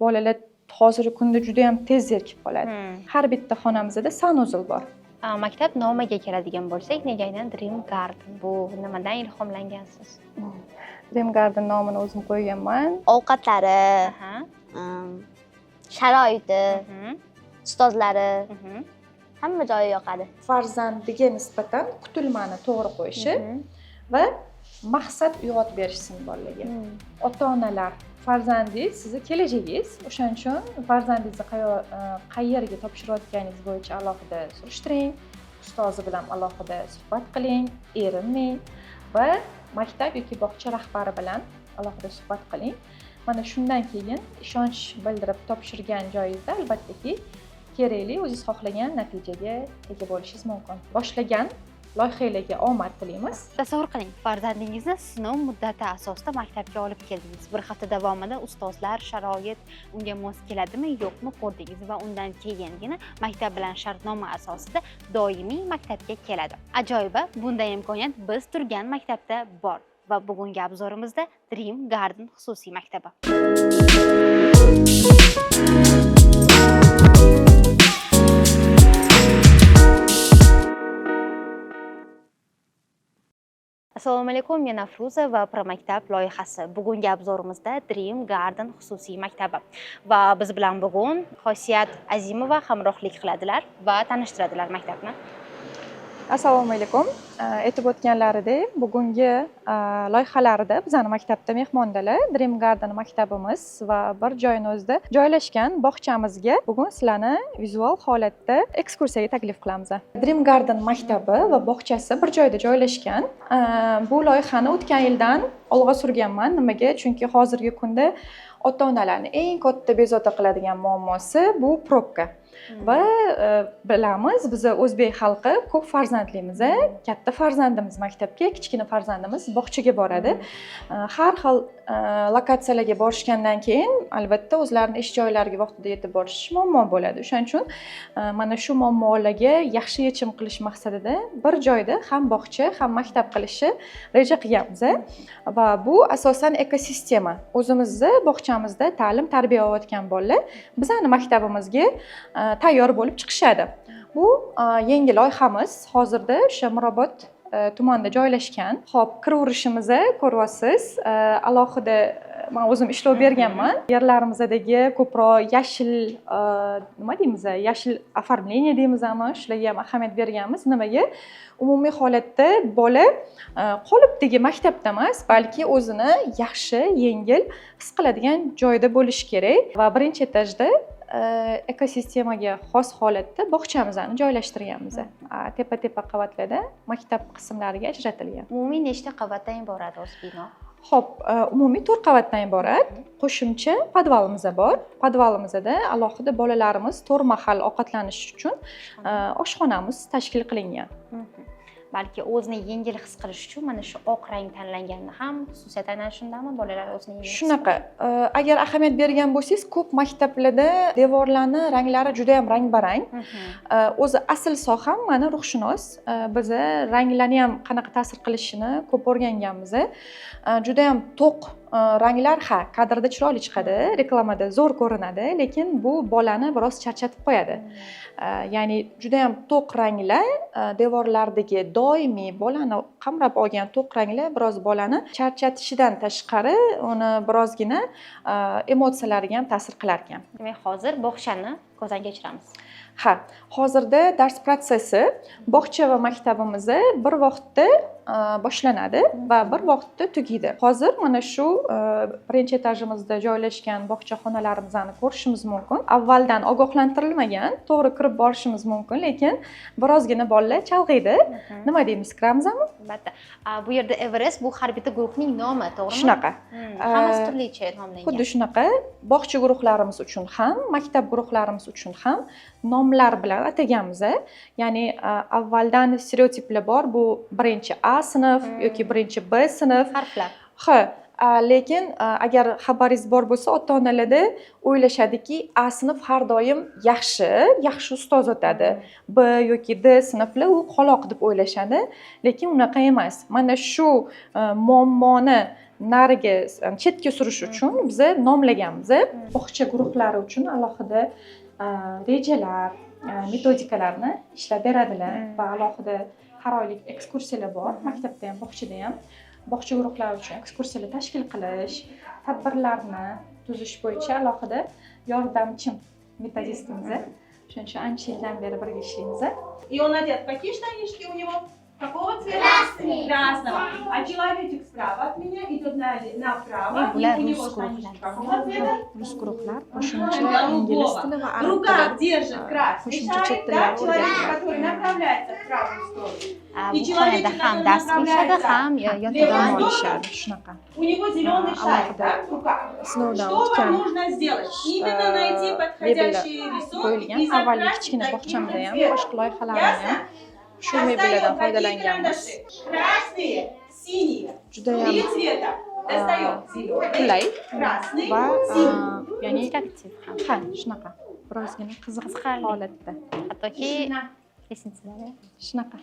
Bolalar hozirgi kunda juda yam tez zerikib qoladi. Har bitta xonamizda санузел bor. Maktab nomiga keladigan bo'lsak, nega aynan Dream Garden? Bu nimadan ilhomlangansiz? Dream Garden nomini o'zim qo'yganman. Ovqatlari, sharoiti, ustozlari, hamma joyi yoqadi. Farzandiga nisbatan kutilmani to'g'ri qo'yishi va maqsad uyg'otib berishsin bolalarga. Ota onalar, farzandingiz sizni kelajagingiz, o'shaning uchun farzandingizni qayerga topshirayotganingiz bo'yicha alohida surishtiring, ustozi bilan alohida suhbat qiling, erinmang va maktab yoki bog'cha rahbari bilan alohida suhbat qiling. Mana shundan keyin ishonch bildirib topshirgan joyingizda albattaki kerakli, o'zingiz xohlagan natijaga ega bo'lishingiz mumkin. Boshlagan loyihalarga omad tilaymiz. Tasavvur qiling, farzandingizni sinov muddati asosida maktabga olib keldingiz. Bir hafta davomida ustozlar, sharoit unga mos keladimi, yo'qmi ko'rdingiz va undan keyingina maktab bilan shartnoma asosida doimiy maktabga keladi. Ajoyibi, bunday imkoniyat biz turgan maktabda bor va bugungi обзор imizda Dream Garden xususiy maktabi. Assalomu alaykum, men Afruza va Promaktab loyihasi. Bugungi обзор imizda Dream Garden xususiy maktabi. Va biz bilan bugun Xosiyat Azimova hamrohlik qiladilar va tanishtiradilar maktabni. Assalomu alaykum. Aytib o'tganlaridek, bugungi loyihalarida bizani maktabda mehmondalar. Dream Garden maktabimiz va bir joyni o'zida joylashgan bog'chamizga bugun sizlarni vizual holatda ekskursiyaga taklif qilamiz. Dream Garden maktabi va bog'chasi bir joyda joylashgan. Bu loyihani o'tgan yildan olg'a surganman. Nimaga? Chunki hozirgi kunda ota-onalarni eng katta bezovta qiladigan muammosi bu probka. Va bilamiz, biz o'zbek xalqi ko'p farzandlimiz, katta farzandimiz maktabga, kichkina farzandimiz bog'chaga boradi. Har xil lokatsiyalarga borishgandan keyin albatta o'zlarini ish joylariga vaqtida yetib borish muammo bo'ladi. O'shaning uchun mana shu muammolarga yaxshi yechim qilish maqsadida bir joyda ham bog'cha, ham maktab qilishni reja qilganmiz. Va bu asosan ekosistema. O'zimizni bog'chamizda ta'lim tarbiya olayotgan bolalar bizani maktabimizga tayyor bo'lib chiqishadi. Bu yangi loyihamiz hozirda o'sha Mirobod tumanida joylashgan. Xo'p, kiraverishimizni ko'ryapsiz. Alohida men o'zim ishlov berganman. Yerlarimizdagi ko'proq yashil, nima deymiz, yashil оформление deymizmi, shularga ham ahamiyat berganmiz. Nimaga? Umumiy holatda bola qolipdagi maktabda emas, balki o'zini yaxshi, yengil his qiladigan joyda bo'lishi kerak va birinchi etajda ekosistemaga xos holatda bog'chamizni joylashtirganmiz. Tepa-tepa qavatlarda maktab qismlariga ajratilgan. Umumiy nechta qavatdan iborat o'zi bino? Xo'p, umumiy 4 qavatdan iborat. Qo'shimcha podvalimiz bor. Podvalimizda alohida bolalarimiz 4 mahal ovqatlanish uchun oshxonamiz tashkil qilingan. Balki o'zini yengil his qilish uchun mana shu oq rang tanlanganini ham xususiyati aynan shundami? Bolalar o'zini yengil his Shunaqa. Agar ahamiyat bergan bo'lsangiz, ko'p maktablarda devorlarni ranglari juda ham rang-barang. O'zi asl soham mani ruhshunos. Biz ranglarni ham qanaqa ta'sir qilishini ko'p o'rganganmiz. Juda ham to'q ranglar, ha, kadrda chiroyli chiqadi, reklamada zo'r ko'rinadi, lekin bu bolani biroz charchatib qo'yadi. Ya'ni juda ham to'q ranglar, devorlardagi doimiy bolani qamrab olgan to'q ranglar biroz bolani charchatishidan tashqari uni birozgina emotsiyalariga ham ta'sir qilar ekan. Demak, hozir bog'chani ko'zdan kechiramiz. Ha, hozirda dars protsessi bog'cha va maktabimiz bir vaqtda boshlanadi va bir vaqtda tugaydi. Hozir mana shu birinchi etajimizda joylashgan bog'cha xonalarimizni ko'rishimiz mumkin. Avvaldan ogohlantirilmagan, to'g'ri kirib borishimiz mumkin, lekin birozgina bolalar chalg'iydi. Nima deymiz, kiramizmi? Albatta. Bu yerda Everest, bu har bitta guruhning nomi, to'g'rimi? Shunaqa. Hammasi turlicha nomlangan. Xuddi shunaqa. Bog'cha guruhlarimiz uchun ham, maktab guruhlarimiz uchun ham nomlar bilan ataganmiz. Ya'ni avvaldan stereotiplar bor, bu birinchi A sinf yoki birinchi B sinf. Harflar. Ha, Lekin agar xabaringiz bor bo'lsa, ota onalarda o'ylashadiki, A sinf har doim yaxshi, yaxshi ustoz o'tadi, B yoki D sinflar u qoloq deb o'ylashadi, lekin unaqa emas. Mana shu muammoni nariga, chetga surish uchun biza nomlaganmiz. Bog'cha guruhlari uchun alohida rejalar, metodikalarni ishlab beradilar va alohida har oylik ekskursiyalar bor, maktabda ham, bog'chada ham. Bog'cha guruhlari uchun ekskursiyalar tashkil qilish, tadbirlarni tuzish bo'yicha alohida yordamchim, metodistimiz. Shuning uchun ancha yildan beri birga ishlaymiz. И он одет в какие штанишки у него? Какого цвета? Красный. Красного. А человечек справа от меня идет направо. И Bular у него rus штанишки guruhlari. какого цвета? Rus guruhlar qo'shimcha ingliz tili va В arab руках tili, держит красный qo'shimcha chet шарик, да, tillar человечек, o'rganadi. который направляется в правую сторону. Bu xonada ham dars qilishadi, ham yotib Dam dam olishadi, shunaqa. У него зеленый шарик, да, в руках. Sinovdan Что вам o'tgan нужно сделать? Именно найти подходящие рисунки qo'yilgan. и Avvalgi закрасить kichkina таким bog'chamda же ham, цветом. boshqa loyihalarni ham shu mebellardan Достаем какие foydalanganmiz. карандаши? Красные, синие. Judayam Три цвета. Достаем зеленый, qulay красный, va синий. ya'ni Interaktiv ham. Ha, shunaqa birozgina qiziq Qiziqarli. holatda. Hattoki лестница lari. Shunaqa.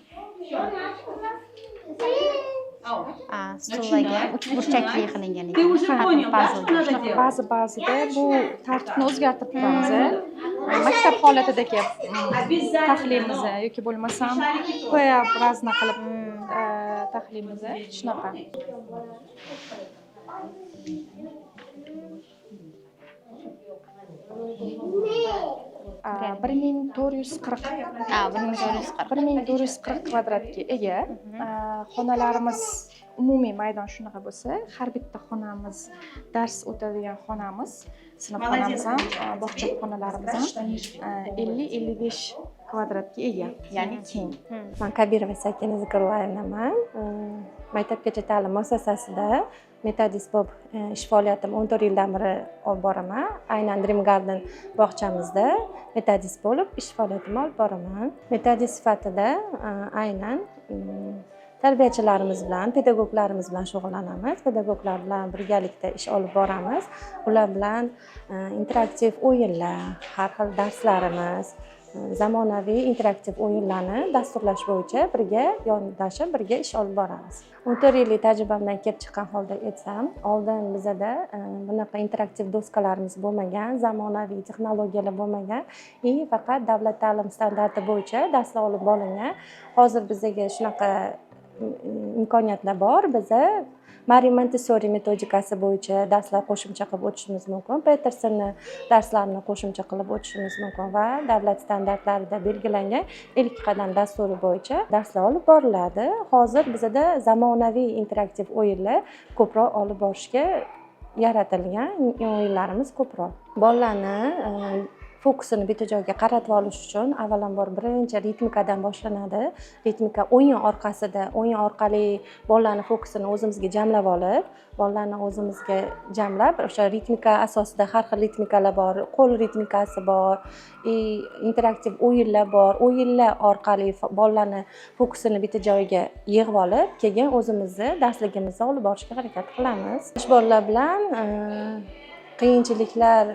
Stullarga ham uchburchakli qilingan Ты ekan. уже понял, да, что надо делать? Ba'zi ba'zida bu tartibni o'zgartirib turamiz. Maktab holatidagi Обязательно. taxlaymiz yoki bo'lmasam Шарики тоже. П-образно qilib taxlaymiz, shunaqa. 1440. 1440. 1440 kvadratga ega. Xonalarimiz, umumiy maydon shunaqa bo'lsa, har bitta xonamiz, dars o'tadigan xonamiz, sinf xonamiz ham, bog'cha xonalarimiz ham 50-55 kvadratga ega, ya'ni keng. Man Kabirova Sakina Zikrullaevnaman. Maktabgacha ta'lim muassasasida metodist bo'lib ish faoliyatimni 14 yildan beri olib boraman. Aynan Dream Garden bog'chamizda metodist bo'lib ish faoliyatimni olib boraman. Metodist sifatida aynan tarbiyachilarimiz bilan, pedagoglarimiz bilan shug'ullanamiz. Pedagoglar bilan birgalikda ish olib boramiz. Ular bilan interaktiv o'yinlar, har xil darslarimiz, zamonaviy interaktiv o'yinlarni dasturlash bo'yicha birga yondashib, birga ish olib boramiz. 14 yillik tajribamdan kelib chiqqan holda aytsam, oldin bizada bunaqa interaktiv doskalarimiz bo'lmagan, zamonaviy texnologiyalar bo'lmagan и faqat davlat ta'lim standarti bo'yicha darslar olib boringan. Hozir bizaga shunaqa imkoniyatlar bor. Biza Mariya Montessori metodikasi bo'yicha darslar qo'shimcha qilib o'tishimiz mumkin, Petersonni darslarini qo'shimcha qilib o'tishimiz mumkin va davlat standartlarida belgilangan ilk qadam dasturi bo'yicha darslar olib boriladi. Hozir bizada zamonaviy interaktiv o'yinlar ko'proq olib borishga yaratilgan o'yinlarimiz ko'proq. Bolalarni fokusini bitta joyga qaratib olish uchun avvalambor birinchi ritmikadan boshlanadi. Ritmika o'yin orqasida, o'yin orqali bolalarni fokusini o'zimizga jamlab olib, bolalarni o'zimizga jamlab, o'sha ritmika asosida har xil ritmikalar bor, qo'l ritmikasi bor, interaktiv o'yinlar bor. O'yinlar orqali bolalarni fokusini bitta joyga yig'ib olib, keyin o'zimizni darsligimizni olib borishga harakat qilamiz. Yosh bolalar bilan qiyinchiliklar,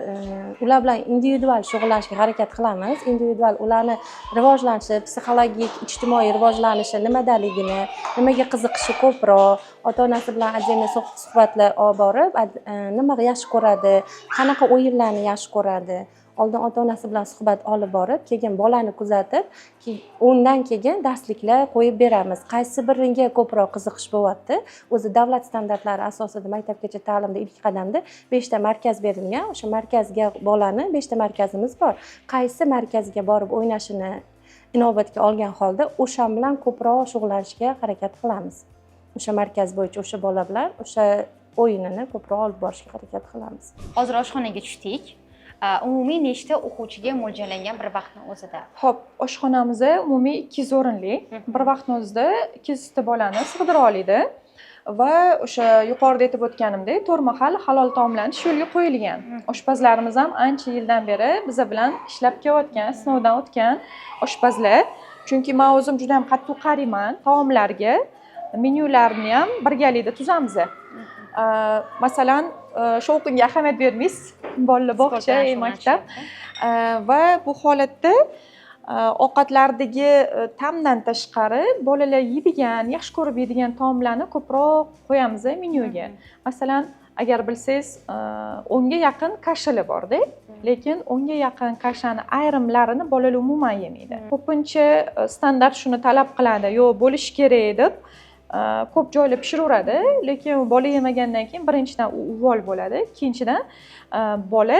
ular bilan individual shug'ullanishga harakat qilamiz. Individual ularni rivojlanishi, psixologik, ijtimoiy rivojlanishi nimadaligini, nimaga qiziqishi ko'proq, ota-onasi bilan отдельно suhbatlar olib borib, nima yaxshi ko'radi, qanaqa o'yinlarni yaxshi ko'radi. Oldin ota-onasi bilan suhbat olib borib, keyin bolani kuzatib, undan keyin darsliklar qo'yib beramiz. Qaysi biriga ko'proq qiziqish bo'lyapti? O'zi davlat standartlari asosida maktabgacha ta'limda ilk qadamda 5 ta markaz berilgan. O'sha markazga bolani 5 ta markazimiz bor. Qaysi markazga borib o'ynashini inobatga olgan holda o'sha bilan ko'proq shug'ullanishga harakat qilamiz. O'sha markaz bo'yicha o'sha bola bilan o'sha o'yinini ko'proq olib borishga harakat qilamiz. Hozir oshxonaga tushdik. Umumiy nechta o'quvchiga mo'ljallangan bir vaqtni o'zida? Xo'p, oshxonamiz umumiy 200 o'rinli. Bir vaqtni o'zida 200 ta bolani sig'dira oladi. Va o'sha yuqorida aytib o'tganimdek, 4 mahal halol taomlanish yo'lga qo'yilgan. Oshpazlarimiz ham ancha yildan beri biza bilan ishlab kelayotgan, sinovdan o'tgan oshpazlar. Chunki men o'zim juda ham qattiq qarayman taomlarga, menyularni ham birgalikda tuzamiz. Masalan, shovqinga ahamiyat bermaysiz, bolalar bog'cha, maktab va bu holatda ovqatlardagi ta'mdan tashqari bolalar yeydigan, yaxshi ko'rib yeydigan taomlarni ko'proq qo'yamiz menyuga. Masalan, agar bilsangiz, 10ga yaqin каша lar borda, lekin 10ga yaqin каша ni ayrimlarini bolalar umuman yemaydi. Ko'pincha standart shuni talab qiladi, yo'q, bo'lishi kerak deb ko'p joylar pishiraveradi, lekin bola yemagandan keyin, birinchidan, u uvol bo'ladi, ikkinchidan, bola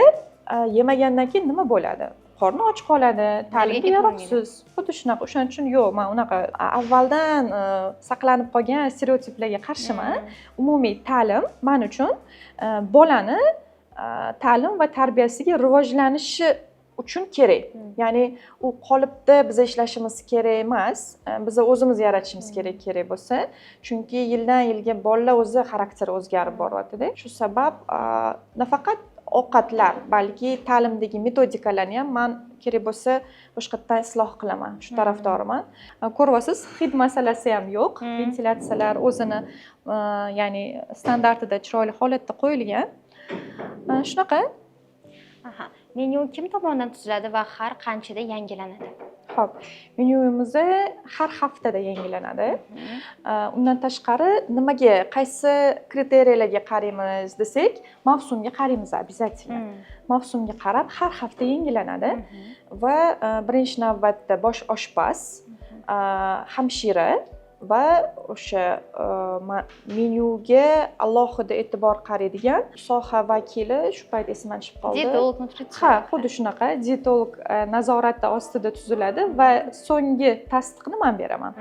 yemagandan keyin nima bo'ladi? Qorni och qoladi, ta'limga yaroqsiz. Xuddi shunaqa. O'shaning uchun yo'q, man unaqa avvaldan saqlanib qolgan stereotiplarga qarshiman. Umumiy ta'lim man uchun bolani ta'lim va tarbiyasiga rivojlanishi uchun kerak. Ya'ni u qolipda biza ishlashimiz kerak emas, biza o'zimiz yaratishimiz kerak, kerak bo'lsa, chunki yildan yilga bolalar o'zi xarakteri o'zgarib boryaptida. Shu sabab nafaqat ovqatlar, balki ta'limdagi metodikalarni ham man kerak bo'lsa boshqatdan isloh qilaman, shu tarafdoriman. Ko'ryapsiz, hid masalasi ham yo'q, ventilyatsiyalar o'zini ya'ni standartida chiroyli holatda qo'yilgan. Shunaqa. Aha. Menyu kim tomonidan tuziladi va har qanchada yangilanadi? Ho'p, menyuimiz har haftada yangilanadi. Undan tashqari, nimaga, qaysi kriteriyalarga qaraymiz desak, mavsumga qaraymiz обязательно. Mavsumga qarab har hafta yangilanadi va birinchi navbatda bosh oshpaz, hamshira va o'sha menyuga alohida e'tibor qaraydigan soha vakili, shu payt esimdan chiqib qoldi. Dietolog, nutritsiolog. Ha, xuddi shunaqa, dietolog nazorati ostida tuziladi va so'nggi tasdiqni man beraman.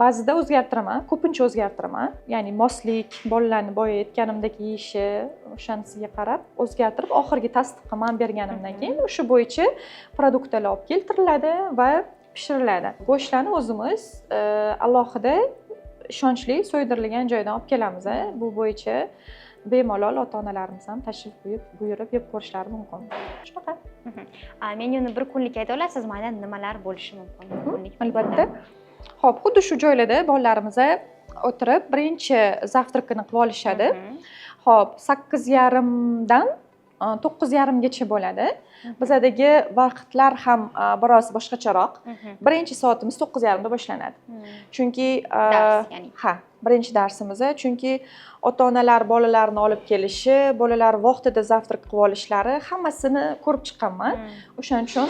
Ba'zida o'zgartiraman, ko'pincha o'zgartiraman, ya'ni moslik, bolalarni boya aytganimdek yeyishi, o'shanisiga qarab o'zgartirib, oxirgi tasdiqni man berganimdan keyin o'sha bo'yicha produktlar olib keltiriladi va pishiriladi. Go'shtlarni o'zimiz alohida ishonchli so'ydirilgan joydan olib kelamiz. Bu bo'yicha bemalol ota onalarimiz ham tashrif buyurib yeb ko'rishlari mumkin. Shunaqa. Menyuni bir kunlik ayta olasizmi, aynan nimalar bo'lishi mumkin bir kunlik? Albatta. Ho'p, xuddi shu joylarda bolalarimiz o'tirib birinchi завтрак ini qilib olishadi. Ho'p, 8:30dan 9:30gacha bo'ladi. Bizadagi vaqtlar ham biroz boshqacharoq. Birinchi soatimiz 9:30da boshlanadi, chunki Dars, ya'ni. Ha, birinchi darsimiz, chunki ota onalar bolalarini olib kelishi, bolalar vaqtida завтрак qilib olishlari, hammasini ko'rib chiqqanman. O'shaning uchun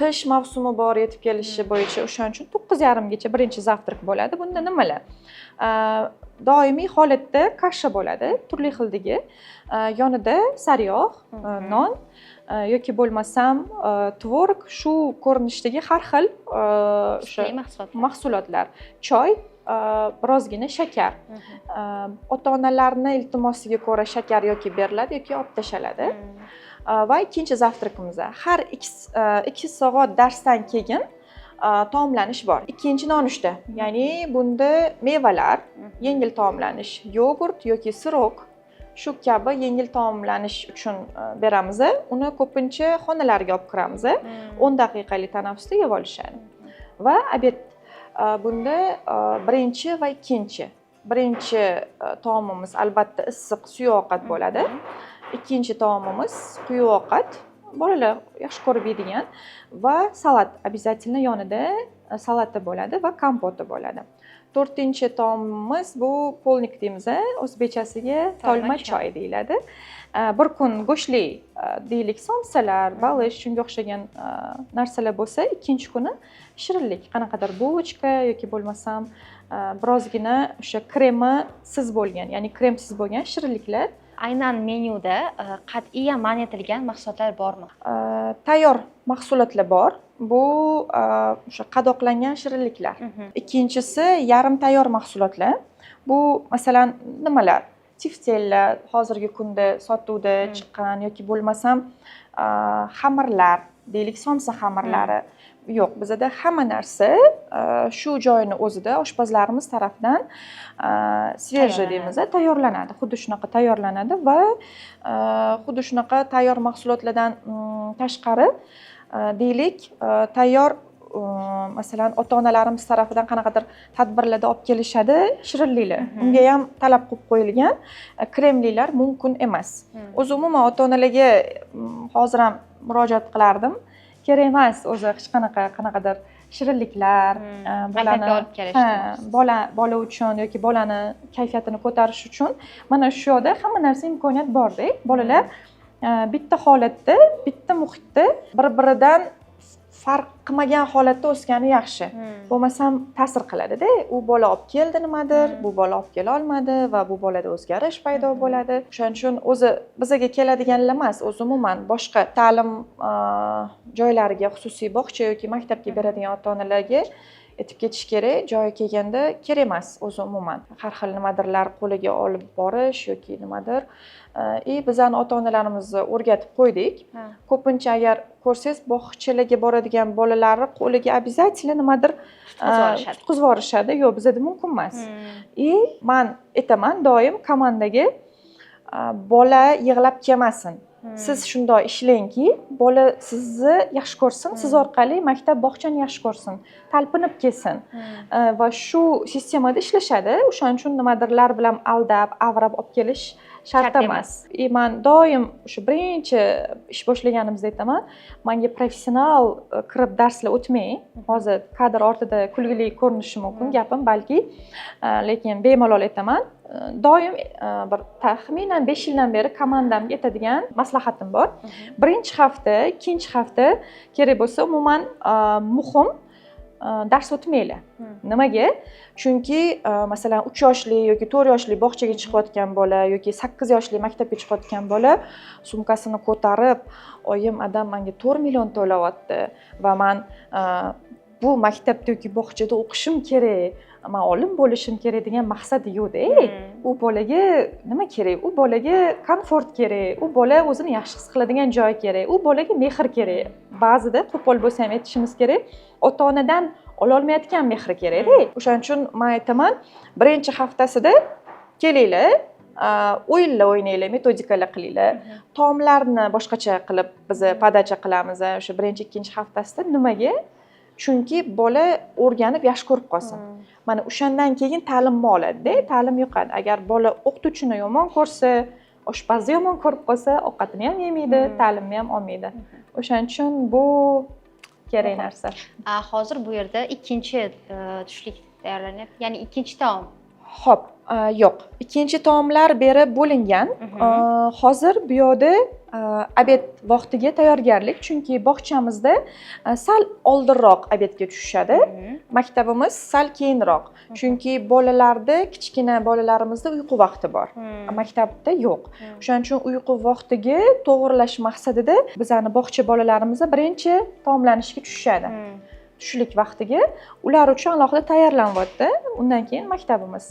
qish mavsumi bor, yetib kelishi bo'yicha, o'shaning uchun 9:30gacha birinchi завтрак bo'ladi. Bunda nimalar? Doimiy holatda каша bo'ladi, turli xildagi, yonida sariyog', non yoki bo'lmasam tvorog, shu ko'rinishdagi har xil o'sha Sutli mahsulotlar. Mahsulotlar, choy, birozgina shakar. Ota onalarni iltimosiga ko'ra shakar yoki beriladi, yoki olib tashlanadi. Va ikkinchi завтрак imiz har 2 soat darsdan keyin taomlanish bor. Ikkinchi nonushta, ya'ni bunda mevalar, yengil taomlanish, yogurt yoki сырок, shu kabi yengil taomlanish uchun beramiz. Uni ko'pincha xonalarga olib kiramiz, 10 daqiqalik tanaffusda yeb olishadi. Va обед. Bunda birinchi va ikkinchi, birinchi taomimiz albatta issiq suyuq ovqat bo'ladi, ikkinchi taomimiz quyuq ovqat, bolalar yaxshi ko'rib yeydigan, va salat обязательно, yonida salati bo'ladi va kompoti bo'ladi. To'rtinchi taomimiz bu полник deymiz, o'zbekchasiga tolma choy. Choy deyiladi. Bir kun go'shtli, deylik, somsalar, balish, shunga o'xshagan narsalar bo'lsa, ikkinchi kuni shirinlik, qanaqadir булочка yoki bo'lmasam birozgina o'sha kremisiz bo'lgan, ya'ni kremsiz bo'lgan shirinliklar. Aynan menyuda qat'iyan man etilgan mahsulotlar bormi? Tayyor mahsulotlar bor, bu o'sha qadoqlangan shirinliklar. Ikkinchisi yarim tayyor mahsulotlar, bu masalan nimalar? Тефтель lar hozirgi kunda sotuvda chiqqan yoki bo'lmasam xamirlar, deylik, somsa xamirlari yo'q. Bizada hamma narsa shu joyini o'zida oshpazlarimiz tarafidan свежий Tayyorlanadi. deymiz, tayyorlanadi. Xuddi shunaqa tayyorlanadi va xuddi shunaqa tayyor mahsulotlardan tashqari, deylik, tayyor Masalan, ota onalarimiz tarafidan qanaqadir tadbirlarda olib kelishadi shirinliklar, unga ham talab qo'yib qo'yilgan, kremlilar mumkin emas. O'zi umuman ota onalarga hozir ham murojaat qilardim, kerak emas o'zi hech qanaqa qanaqadir shirinliklar bolani Maktabga olib kelish. Ha, bola uchun yoki bolani kayfiyatini ko'tarish uchun mana shu yoqda hamma narsa, imkoniyat borda. Bolalar bitta holatda, bitta muhitda, bir biridan farq qilmagan holatda o'sgani yaxshi. Bo'lmasam ta'sir qiladida, u bola olib keldi nimadir, bu bola olib kela olmadi va bu bolada o'zgarish paydo bo'ladi. O'shaning uchun o'zi bizaga keladiganlar emas, o'zi umuman boshqa ta'lim joylariga, xususiy bog'cha yoki maktabga beradigan ota onalarga aytib ketish kerak, joyi kelganda kerak emas o'zi umuman har xil nimadirlar qo'liga olib borish yoki nimadir. И bizani ota onalarimizni o'rgatib qo'ydik. Ko'pincha agar ko'rsangiz, bog'chalarga boradigan bolalarni qo'liga обязательно nimadir Tutqazib yuborishadi. Tutqazib yuborishadi. Yo'q, bizada mumkin emas. И man aytaman doim komandaga, bola yig'lab kelmasin, siz shundoq ishlangki, bola sizni yaxshi ko'rsin, siz orqali maktab, bog'chani yaxshi ko'rsin, talpinib kelsin. Va shu sistemada ishlashadi. O'shaning uchun nimadirlar bilan aldab avrab olib kelish shart Shart emas. И man doim o'sha birinchi ish boshlaganimizda aytaman, manga professional kirib darslar o'tmang. Hozir kadr ortida kulgili ko'rinishi mumkin gapim balki, lekin bemalol aytaman. Doim bir taxminan 5 yildan beri komandamga aytadigan maslahatim bor: birinchi hafta, ikkinchi hafta kerak bo'lsa umuman muhim dars o'tmanglar. Nimaga? Chunki masalan, 3 yoshli yoki 4 yoshli bog'chaga chiqayotgan bola yoki 8 yoshli maktabga chiqayotgan bola sumkasini ko'tarib, oyim, adam manga 4 million to'layapti va man bu maktabda yoki bog'chada o'qishim kerak, man olim bo'lishim kerak degan maqsadi yo'qda. U bolaga nima kerak? U bolaga komfort kerak, u bola o'zini yaxshi his qiladigan joy kerak, u bolaga mehr kerak. Ba'zida qo'pol bo'lsa ham aytishimiz kerak, ota onadan ololmayotgan mehr kerakda. O'shaning uchun man aytaman, birinchi haftasida kelinglar, o'yinlar o'ynanglar, metodikalar qilinglar, taomlarni boshqacha qilib biz подача qilamiz o'sha birinchi, ikkinchi haftasida. Nimaga? Chunki bola o'rganib, yaxshi ko'rib qolsin. Mana o'shandan keyin ta'limni oladida, ta'lim yuqadi. Agar bola o'qituvchini yomon ko'rsa, oshpazni yomon ko'rib qolsa, ovqatini ham yemaydi, ta'limni ham olmaydi. O'shaning uchun bu kerak narsa. Hozir bu yerda ikkinchi tushlik tayyorlanyapti, ya'ni ikkinchi taom. Ho'p, yo'q, ikkinchi taomlar berib bo'lingan. Hozir bu yoqda обед vaqtiga tayyorgarlik, chunki bog'chamizda sal oldinroq обед ga tushishadi, maktabimiz sal keyinroq, chunki bolalarda, kichkina bolalarimizda uyqu vaqti bor, maktabda yo'q. O'shaning uchun uyqu vaqtiga to'g'irlash maqsadida bizani bog'cha bolalarimiz birinchi taomlanishga tushishadi. Tushlik vaqtiga ular uchun alohida tayyorlanyapti. Undan keyin maktabimiz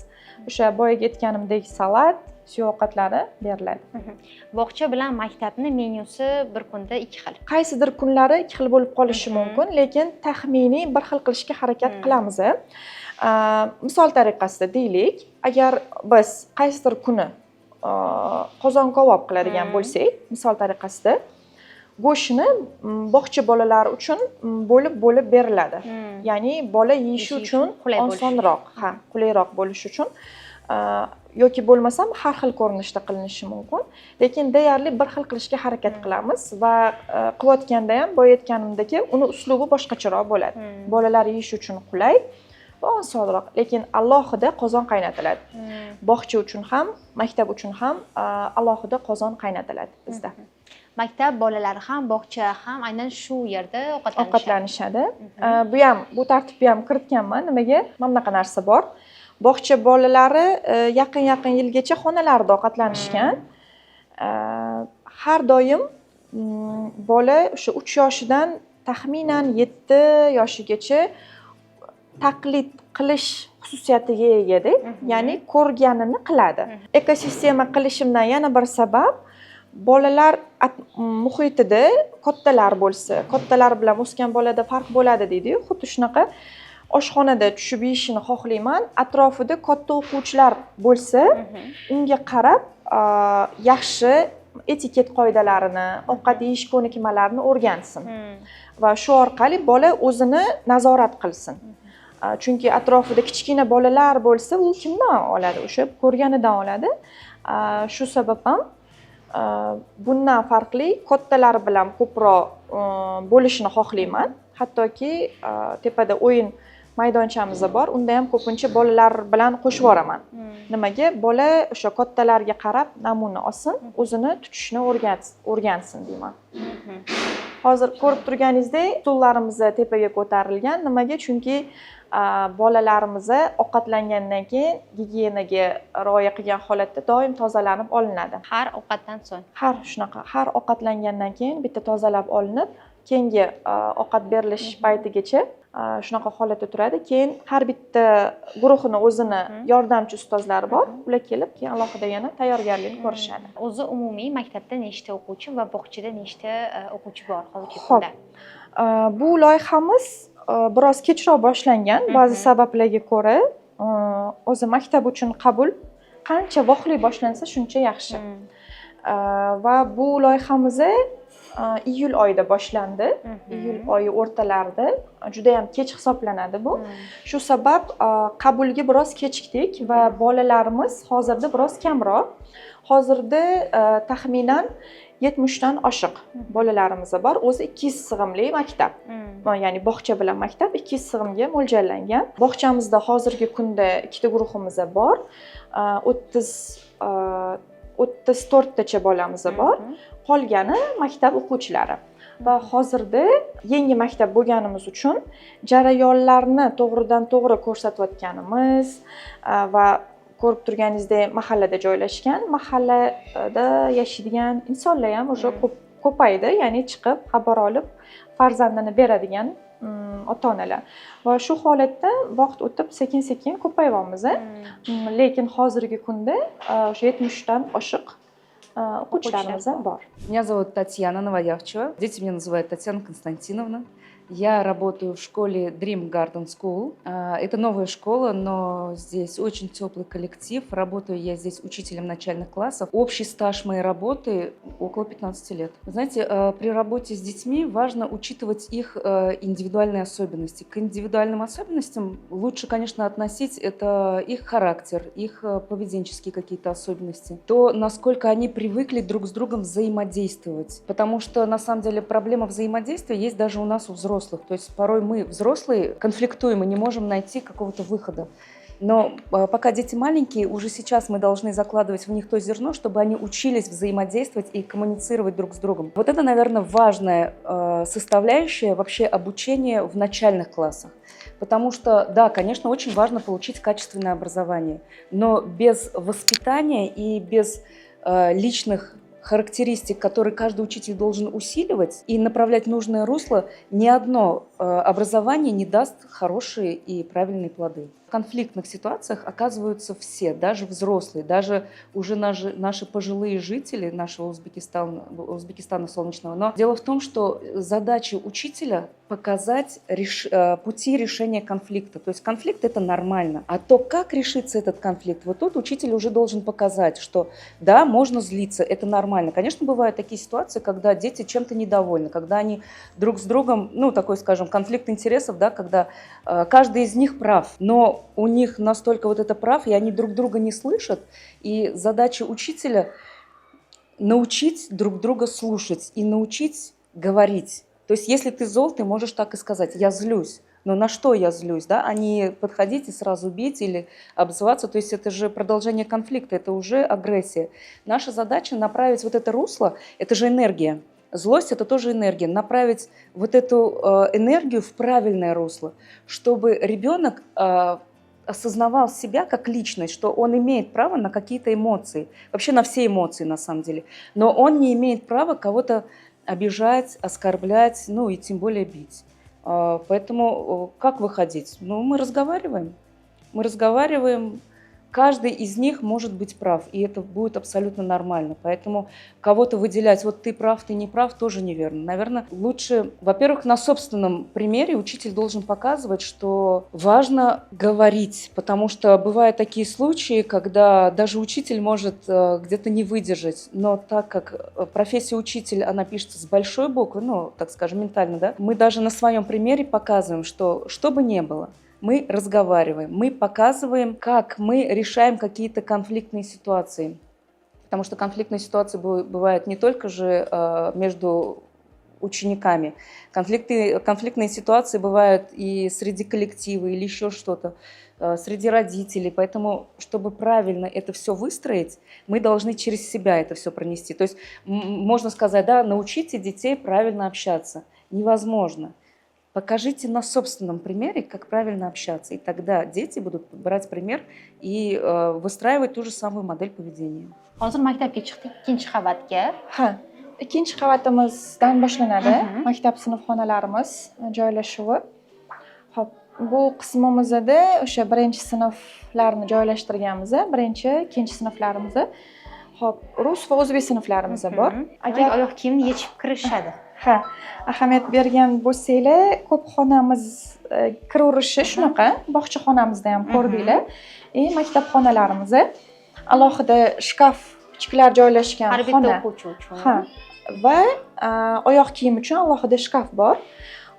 o'sha boyagi aytganimdek salat, suyuq ovqatlari beriladi. Bog'cha bilan maktabni menyusi bir kunda ikki xil? Qaysidir kunlari ikki xil bo'lib qolishi mumkin, lekin taxminiy bir xil qilishga harakat qilamiz. Misol tariqasida deylik, agar biz qaysidir kuni qozon kabob qiladigan bo'lsak, misol tariqasida, go'shtni bog'cha bolalari uchun bo'lib bo'lib beriladi, ya'ni bola yeyishi Yeyishi uchun qulay bo'lishi. osonroq, ha, qulayroq bo'lishi uchun. Yoki bo'lmasam har xil ko'rinishda qilinishi mumkin, lekin deyarli bir xil qilishga harakat qilamiz va qilayotganda ham boya aytganimdek uni uslubi boshqacharoq bo'ladi, bolalar yeyishi uchun qulay va osonroq, lekin alohida qozon qaynatiladi. Bog'cha uchun ham, maktab uchun ham alohida qozon qaynatiladi bizda. Maktab bolalari ham, bog'cha ham aynan shu yerda ovqatlanishadi? Ovqatlanishadi. Bu ham, bu tartibni ham kiritganman. Nimaga? Mana bunaqa narsa bor: bog'cha bolalari yaqin yaqin yilgacha xonalarida ovqatlanishgan. Har doim bola o'sha 3 yoshidan taxminan 7 yoshigacha taqlid qilish xususiyatiga egada, ya'ni ko'rganini qiladi. Ekosistema qilishimdan yana bir sabab, bolalar muhitida kattalar bo'lsa, kattalar bilan o'sgan bolada farq bo'ladi deydiyu, xuddi shunaqa oshxonada tushib yeyishini xohlayman. Atrofida katta o'quvchilar bo'lsa, unga qarab yaxshi. Etiket qoidalarini, ovqat yeyish ko'nikmalarini o'rgansin va shu orqali bola o'zini nazorat qilsin. Chunki atrofida kichkina bolalar bo'lsa, u kimdan oladi? O'sha ko'rganidan oladi. Shu sabab ham bundan farqli kattalar bilan ko'proq bo'lishini xohlayman. Hattoki tepada o'yin maydonchamiz bor, unda ham ko'pincha bolalar bilan qo'shib yuboraman. Nimaga? Bola o'sha kattalarga qarab namuna olsin, o'zini tutishni o'rgansin deyman. Hozir ko'rib turganingizdek, stullarimiz tepaga ko'tarilgan. Nimaga? Chunki bolalarimiz ovqatlangandan keyin gigiyenaga rioya qilgan holatda doim tozalanib olinadi. Har ovqatdan so'ng. Har shunaqa, har ovqatlangandan keyin bitta tozalab olinib, keyingi ovqat berilish paytigacha shunaqa holatda turadi. Keyin har bitta guruhini o'zini yordamchi ustozlari bor. Ular kelib, keyin alohida yana tayyorgarlikni ko'rishadi. O'zi umumiy maktabda nechta o'quvchi va bog'chada nechta o'quvchi bor hozirgi Xo'p. kunda? Bu loyihamiz biroz kechroq boshlangan ba'zi sabablarga ko'ra. O'zi maktab uchun qabul qancha vaqtli boshlansa, shuncha yaxshi. Va bu loyihamiz iyul oyida boshlandi. Iyul oyi o'rtalarida, juda ham kech hisoblanadi bu. Shu sabab qabulga biroz kechikdik va bolalarimiz hozirda biroz kamroq. Hozirda taxminan 70 dan oshiq bolalarimiz bor. O'zi 200 sig'imli maktab. Ya'ni bog'cha bilan maktab 200 sig'imga mo'ljallangan. Bog'chamizda hozirgi kunda ikkita guruhimiz bor. 34 tacha bolamiz bor. Qolgani maktab o'quvchilari. Va hozirda yangi maktab bo'lganimiz uchun jarayonlarni to'g'ridan to'g'ri ko'rsatayotganimiz va ko'rib turganingizdek, mahallada joylashgan, mahallada yashaydigan insonlar ham уже ko'p ko'paydi, ya'ni chiqib xabar olib farzandini beradigan ota onalar va shu holatda vaqt o'tib sekin sekin ko'payyapmiz. Lekin hozirgi kunda o'sha 70 dan oshiq o'quvchilarimiz bor. Меня зовут Татьяна Новоявчева. Дети меня называют Татьяна Константиновна. Я работаю в школе Dream Garden School. Это новая школа, но здесь очень теплый коллектив. Работаю я здесь учителем начальных классов. Общий стаж моей работы около 15 лет. Вы знаете, при работе с детьми важно учитывать их индивидуальные особенности. К индивидуальным особенностям лучше, конечно, относить это их характер, их поведенческие какие-то особенности, то, насколько они привыкли друг с другом взаимодействовать. Потому что, на самом деле, проблема взаимодействия есть даже у нас, у взрослых. То есть порой мы, взрослые, конфликтуем и не можем найти какого-то выхода. Но пока дети маленькие, уже сейчас мы должны закладывать в них то зерно, чтобы они учились взаимодействовать и коммуницировать друг с другом. Вот это, наверное, важная составляющая вообще обучения в начальных классах. Потому что, да, конечно, очень важно получить качественное образование, но без воспитания и без личных характеристик, которые каждый учитель должен усиливать и направлять в нужное русло, ни одно образование не даст хорошие и правильные плоды. В конфликтных ситуациях оказываются все, даже взрослые, даже уже наши пожилые жители нашего Узбекистана, Узбекистана солнечного. Но дело в том, что задача учителя показать пути решения конфликта. То есть конфликт – это нормально. А то, как решится этот конфликт, вот тут учитель уже должен показать, что да, можно злиться, это нормально. Конечно, бывают такие ситуации, когда дети чем-то недовольны, когда они друг с другом, ну, такой, скажем, конфликт интересов, да, когда каждый из них прав, но у них настолько вот это прав, и они друг друга не слышат, и задача учителя научить друг друга слушать и научить говорить. То есть если ты зол, ты можешь так и сказать: «Я злюсь». Но на что я злюсь, да? А не подходить и сразу бить или обзываться. То есть это же продолжение конфликта, это уже агрессия. Наша задача направить вот это русло, это же энергия. Злость – это тоже энергия. Направить вот эту энергию в правильное русло, чтобы ребенок осознавал себя как личность, что он имеет право на какие-то эмоции, вообще на все эмоции на самом деле, но он не имеет права кого-то обижать, оскорблять, ну и тем более бить. Поэтому как выходить? Ну, мы разговариваем. Мы разговариваем. Каждый из них может быть прав, и это будет абсолютно нормально. Поэтому кого-то выделять, вот ты прав, ты не прав, тоже неверно. Наверное, лучше, во-первых, на собственном примере учитель должен показывать, что важно говорить, потому что бывают такие случаи, когда даже учитель может где-то не выдержать, но так как профессия учитель, она пишется с большой буквы, ну, так скажем, ментально, да, мы даже на своем примере показываем, что что бы ни было, мы разговариваем, мы показываем, как мы решаем какие-то конфликтные ситуации. Потому что конфликтные ситуации бывают не только же между учениками. Конфликтные ситуации бывают и среди коллектива или еще что-то, среди родителей. Поэтому, чтобы правильно это все выстроить, мы должны через себя это все пронести. То есть можно сказать, да, научите детей правильно общаться. Невозможно. Покажите на собственном примере, как правильно общаться. И тогда дети будут брать пример и выстраивать ту же самую модель поведения. Hozir maktabga chiqdik, ikkinchi qavatga. Ha, ikkinchi qavatimizdan boshlanadi maktab sinfxonalarimiz joylashuvi. Ho'p, bu qismimizda o'sha birinchi sinflarni joylashtirganmiz, birinchi, ikkinchi sinflarimizni. Ho'p, rus va o'zbek sinflarimiz bor. Agar oyoq kiyimni yechib kirishadi. Ha, ahamiyat bergan bo'lsanglar, ko'p xonamiz kiraverishi shunaqa, bog'cha xonamizda ham ko'rdinglar. И maktab xonalarimiz alohida shkafchiklar joylashgan Har bitta xona. o'quvchi uchun. Ha, va oyoq kiyim uchun alohida shkaf bor.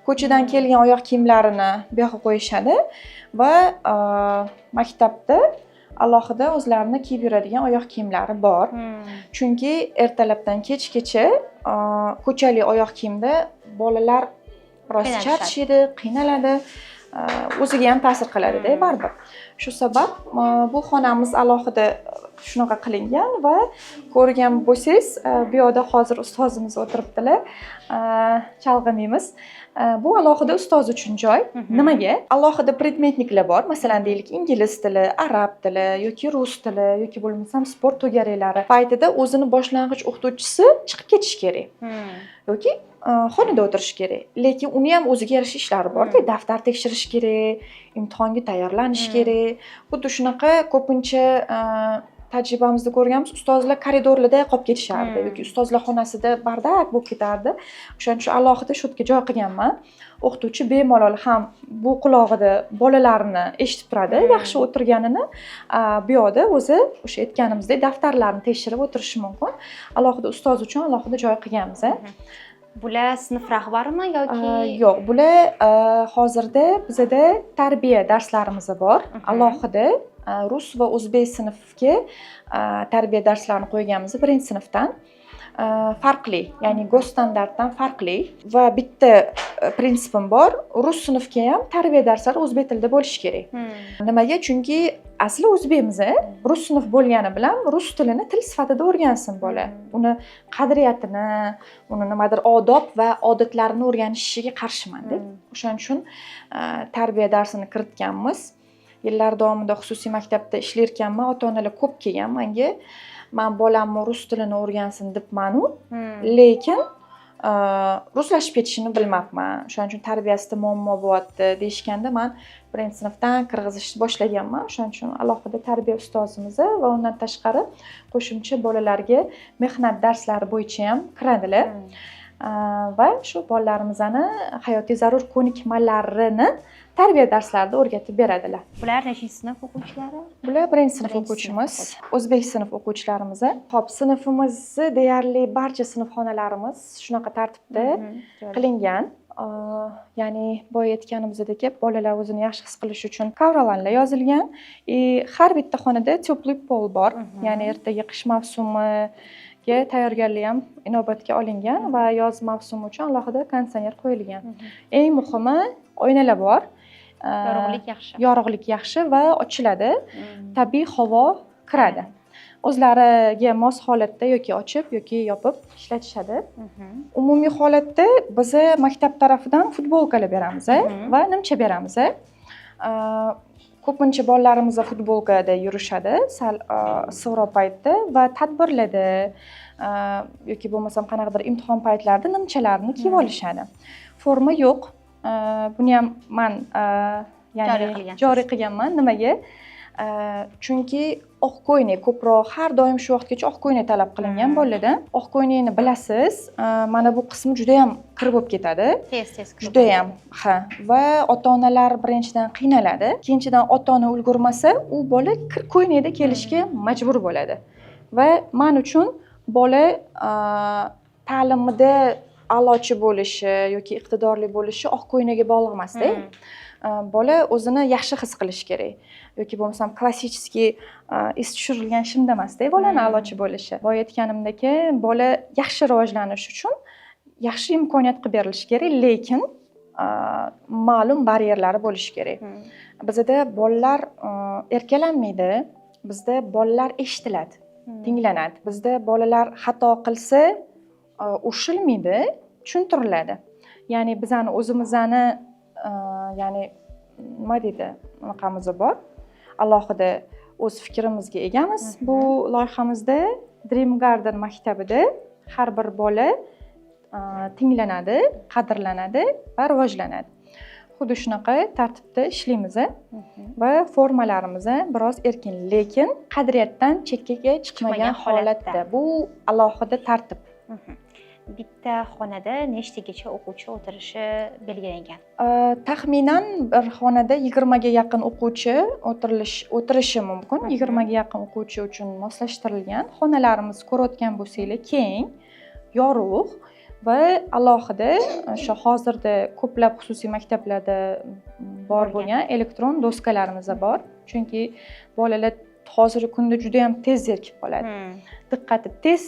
Ko'chadan kelgan oyoq kiyimlarini bu yoqqa qo'yishadi va maktabda alohida o'zlarini kiyib yuradigan oyoq kiyimlari bor. Chunki ertalabdan kechgacha ko'chalik oyoq kiyimda bolalar biroz Qiynalishadi. charchaydi, qiynaladi, o'ziga ham ta'sir qiladida baribir. Shu sabab bu xonamiz alohida shunaqa qilingan va ko'rgan bo'lsangiz, bu yoqda hozir ustozimiz o'tiribdilar, chalg'imaymiz. Bu alohida ustoz uchun joy. Nimaga? Alohida предметник lar bor. Masalan, deylik, ingliz tili, arab tili yoki rus tili yoki bo'lmasam sport to'garaklari paytida o'zini boshlang'ich o'qituvchisi chiqib ketishi kerak yoki xonada o'tirishi kerak. Lekin uni ham o'ziga yarasha ishlari borda, daftar tekshirish kerak, imtihonga tayyorlanish kerak. Xuddi shunaqa ko'pincha tajribamizda ko'rganmiz, ustozlar koridorlarda qolib ketishardi yoki ustozlar xonasida бардак bo'lib ketardi. O'shaning uchun alohida shu yerga joy qilganman. O'qituvchi bemalol ham bu qulog'ida bolalarni eshitib turadi, yaxshi o'tirganini, bu yoqda o'zi o'sha aytganimizdek daftarlarni tekshirib o'tirishi mumkin. Alohida ustoz uchun alohida joy qilganmiz. Bular sinf rahbarimi yoki? Yo'q, bular hozirda bizada tarbiya darslarimiz bor. Alohida rus va o'zbek sinfga tarbiya darslarini qo'yganmiz birinchi sinfdan. Farqli, ya'ni госстандарт dan farqli va bitta prinsipim bor: rus sinfga ham tarbiya darslari o'zbek tilida bo'lishi kerak. Nimaga? Chunki asli o'zbekmiz, rus sinf bo'lgani bilan rus tilini til sifatida o'rgansin bola. Uni qadriyatini, uni nimadir odob va odatlarini o'rganishiga qarshimanda. O'shaning uchun tarbiya darsini kiritganmiz. Yillar davomida xususiy maktabda ishlarkanman, ota onalar ko'p kelgan manga, man bolamni rus tilini o'rgansin debmanu, lekin ruslashib ketishini bilmabman, o'shaning uchun tarbiyasida muammo bo'lyapti deyishganda, man birinchi sinfdan kirgizishni boshlaganman. O'shaning uchun alohida tarbiya ustozimiz va undan tashqari qo'shimcha bolalarga mehnat darslari bo'yicha ham kiradilar. Va shu bolalarimizni hayotiy zarur ko'nikmalarini tarbiya darslarida o'rgatib beradilar. Bular nechinchi sinf o'quvchilari? Bular birinchi sinf Birinchi sinf o'quvchimiz, o'zbek sinf o'quvchilarimiz. Ho'p, sinfimizni deyarli barcha sinfxonalarimiz shunaqa tartibda qilingan. Ya'ni boya aytganimizdek, bolalar o'zini yaxshi his qilishi uchun ковролен lar yozilgan и har bitta xonada теплый пол bor. Ya'ni ertaga qish mavsumiga tayyorgarlik ham inobatga olingan va yoz mavsumi uchun alohida konditsioner qo'yilgan. Eng muhimi, oynalar bor. Yorug'lik yaxshi. Yorug'lik yaxshi va ochiladi, tabiiy havo kiradi. O'zlariga mos holatda yoki ochib, yoki yopib ishlatishadi. Umumiy holatda biza maktab tarafidan futbolkalar beramiz va nimcha beramiz. Ko'pincha bolalarimiz futbolkada yurishadi sal issiqroq paytda va tadbirlarda yoki bo'lmasam qanaqadir imtihon paytlarida nimchalarni kiyib olishadi. Forma yo'q. Buni ham man ya'ni Joriy qilgansiz. Joriy qilganman. Nimaga? Chunki oq ko'ylak ko'proq, har doim shu vaqtgacha oq ko'ylak talab qilingan bolalardan. Oq ko'ylakni bilasiz, mana bu qismi judayam kir bo'lib ketadi. Tez tez kir. Judayam, ha, va ota onalar birinchidan qiynaladi, ikkinchidan ota ona ulgurmasa, u bola kir ko'ylakda kelishga majbur bo'ladi. Va man uchun bola ta'limida a'lochi bo'lishi yoki iqtidorli bo'lishi oq ko'ylakka bog'liq emasda. Bola o'zini yaxshi his qilishi kerak yoki bo'lmasam klassический iz tushirilgan shimda emasda bolani a'lochi bo'lishi. Boya aytganimdek, bola yaxshi rivojlanishi uchun yaxshi imkoniyat qilib berilishi kerak, lekin ma'lum baryerlari bo'lishi kerak. Bizada bolalar erkalanmaydi, bizda bolalar eshitiladi, tinglanadi. Bizda bolalar xato qilsa, urushilmaydi, tushuntiriladi. Ya'ni bizani o'zimizni, ya'ni nima deydi, anaqamiz bor, alohida o'z fikrimizga egamiz. Bu loyihamizda, Dream Garden maktabida har bir bola tinglanadi, qadrlanadi va rivojlanadi. Xuddi shunaqa tartibda ishlaymiz va formalarimiz biroz erkin, lekin qadriyatdan chekkaga chiqmagan chiqmagan holatda. Holatda. Bu alohida tartib. Bitta xonada nechtagacha o'quvchi o'tirishi belgilangan? Taxminan bir xonada 20ga yaqin o'quvchi o'tirishi mumkin. 20ga yaqin o'quvchi uchun moslashtirilgan xonalarimiz, ko'rayotgan bo'lsanglar, keng, yorug' va alohida o'sha hozirda ko'plab xususiy maktablarda bor bo'lgan. Bo'lgan elektron doskalarimiz bor, chunki bolalar hozirgi kunda juda yam tez zerikib qoladi, diqqati tez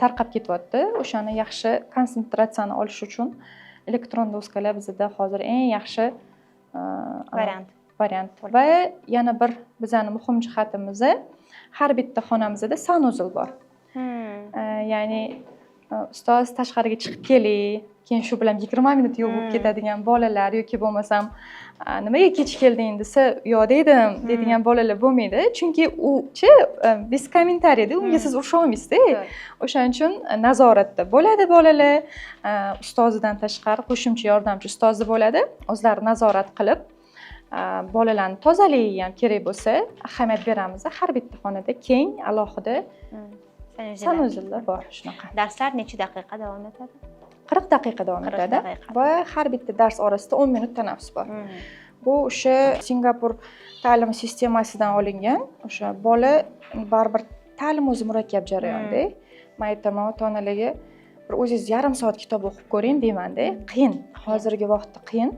tarqab ketyapti. O'shani yaxshi konsentratsiyani olish uchun elektron doskalar bizada hozir eng yaxshi variant. Variant. Va yana bir bizani muhim jihatimiz, har bitta xonamizda санузел bor. Ya'ni ustoz, tashqariga chiqib keling, keyin shu bilan 20 minut yo'q bo'lib ketadigan bolalar yoki bo'lmasam nimaga kech kelding desa, u yoqda edim deydigan bolalar bo'lmaydi, chunki uchi без комментарий da, unga siz urusha olmaysizda. O'shaning uchun nazoratda bo'ladi bolalar. Ustozidan tashqari qo'shimcha yordamchi ustozi bo'ladi, o'zlari nazorat qilib, bolalarni tozaligiga ham kerak bo'lsa ahamiyat beramiz. Har bitta xonada keng, alohida Санузел lar. Санузел lar bor shunaqa. Darslar necha daqiqa davom etadi? 40 daqiqa davom 40 etadi daqiqa. Va har bitta dars orasida 10 minut tanaffus bor. Bu o'sha Singapur ta'lim sistemasidan olingan. O'sha bola baribir, ta'lim o'zi murakkab jarayonda. Man aytaman ota onalarga, bir o'zingiz yarim soat kitob o'qib ko'ring deymanda. Qiyin, hozirgi vaqtda qiyin.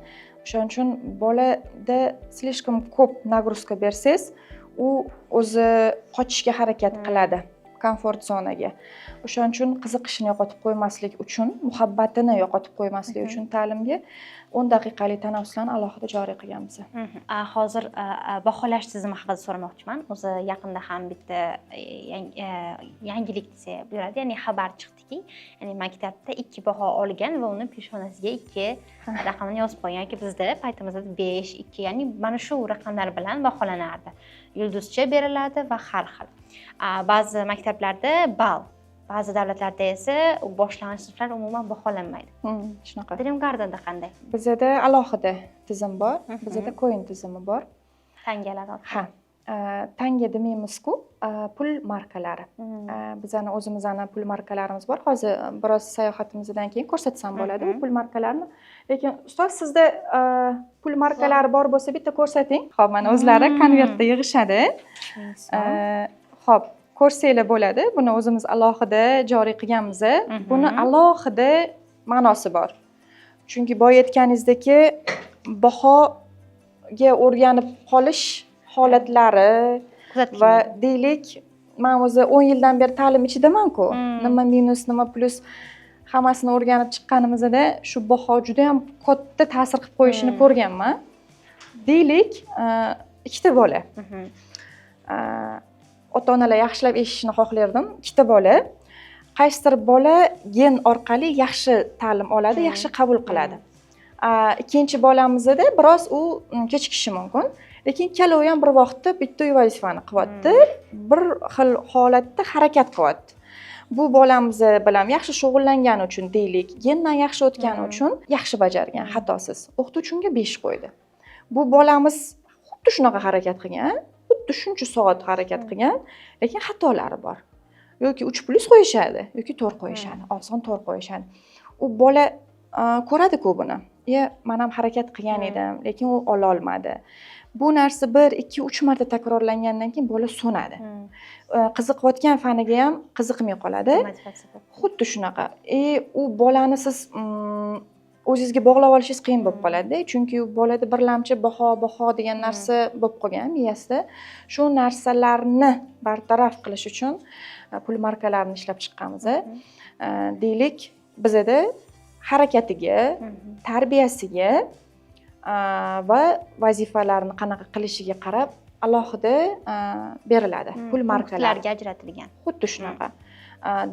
O'shaning uchun bolada слишком ko'p нагрузка bersangiz, u o'zi qochishga harakat qiladi komfort zonaga. O'shaning uchun qiziqishini yo'qotib qo'ymaslik uchun, muhabbatini yo'qotib qo'ymaslik uchun ta'limga 10 daqiqalik tanaffuslarni alohida joriy qilganmiz. Hozir baholash tizimi haqida so'ramoqchiman. O'zi yaqinda ham bitta yangilik desak bo'ladi, ya'ni xabar chiqdiki, ya'ni maktabda ikki baho olgan va uni peshonasiga ikki raqamini yozib qo'ygan yoki bizda paytimizda besh, ikki, ya'ni mana shu raqamlar bilan baholanardi, yulduzcha beriladi va har xil. Ba'zi maktablarda ball, ba'zi davlatlarda esa boshlang'ich sinflar umuman baholanmaydi. Shunaqa. Dream Gardenda qanday? Bizada alohida tizim bor. Bizada coin tizimi bor. Tangalar orqali. Ha, tanga demaymizku, pul markalari. Bizani o'zimizni pul markalarimiz bor. Hozir biroz sayohatimizdan keyin ko'rsatsam bo'ladi u pul markalarini. Lekin ustoz, sizda pul markalari bor bo'lsa, bitta ko'rsating. Ho'p, mana o'zlari konvertda yig'ishadi. 3000 so'm. Ho'p, ko'rsanglar bo'ladi. Buni o'zimiz alohida joriy qilganmiz. Buni alohida ma'nosi bor, chunki boya aytganingizdek, bahoga o'rganib qolish holatlari Kuzatilgan. Va deylik, man o'zi 10 yildan beri ta'lim ichidamanku, nima minus, nima plyus, hammasini o'rganib chiqqanimizda shu baho juda yam katta ta'sir qilib qo'yishini ko'rganman. Deylik, ikkita bola, ota onalar yaxshilab eshitishini xohlardim, ikkita bola, qaysidir bola gen orqali yaxshi ta'lim oladi, yaxshi qabul qiladi. Ikkinchi bolamizda biroz u kechikishi mumkin, lekin ikkalovi ham bir vaqtda bitta uy vazifani qilyapti, bir xil holatda harakat qilyapti. Bu bolamiz bilan yaxshi shug'ullangani uchun, deylik, gendan yaxshi o'tgani uchun yaxshi bajargan, xatosiz, o'qituvchi unga 5 qo'ydi. Bu bolamiz xuddi shunaqa harakat qilgan, xuddi Xuddi shuncha soat harakat qilgan, lekin xatolari bor. Yoki 3+ qo'yishadi, yoki 4 qo'yishadi, oson 4 qo'yishadi. U bola ko'radi-ku buni. "Iya, man ham harakat qilgan edim, lekin u ololmadi." Bu narsa bir, ikki, uch marta takrorlangandan keyin bola so'nadi. Qiziqayotgan faniga ham qiziqmay qoladi. Motivatsiya bo'lib. Xuddi shunaqa. U bolani siz o'zingizga bog'lab olishingiz qiyin bo'lib qoladida, chunki u bolada birlamchi baho, baho degan narsa bo'lib qolgan miyasida. Shu narsalarni bartaraf qilish uchun pul markalarini ishlab chiqqanmiz. Deylik, bizada harakatiga, tarbiyasiga va vazifalarni qanaqa qilishiga qarab alohida beriladi pul markalari. Punktlarga ajratilgan. Xuddi shunaqa.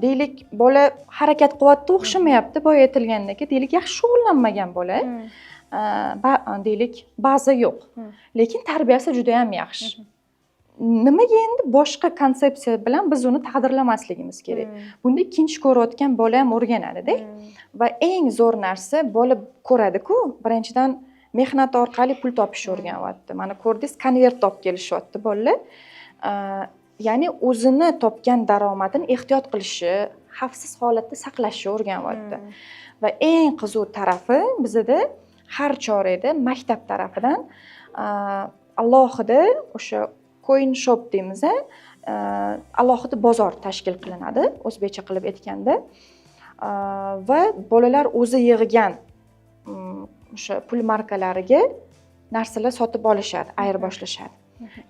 Deylik, bola harakat qilyapti, o'xshamayapti, boya aytilgandek, deylik, yaxshi shug'ullanmagan bola, deylik, baza yo'q, lekin tarbiyasi juda ham yaxshi. Nimaga endi boshqa konsepsiya bilan biz uni taqdirlamasligimiz kerak? Bunda ikkinchi ko'rayotgan bola ham o'rganadida. Va eng zo'r narsa, bola ko'radiku, birinchidan, mehnat orqali pul topishni o'rganyapti. Mana, ko'rdingiz, konvert olib kelishyapti bolalar. Ya'ni o'zini topgan daromadini ehtiyot qilishi, xavfsiz holatda saqlashni o'rganyapti. Va eng qiziq tarafi, bizada har chorakda maktab tarafidan alohida o'sha coin shop deymiz, alohida bozor tashkil qilinadi, o'zbekcha qilib aytganda. Va bolalar o'zi yig'gan o'sha pul markalariga narsalar sotib olishadi, ayirboshlashadi.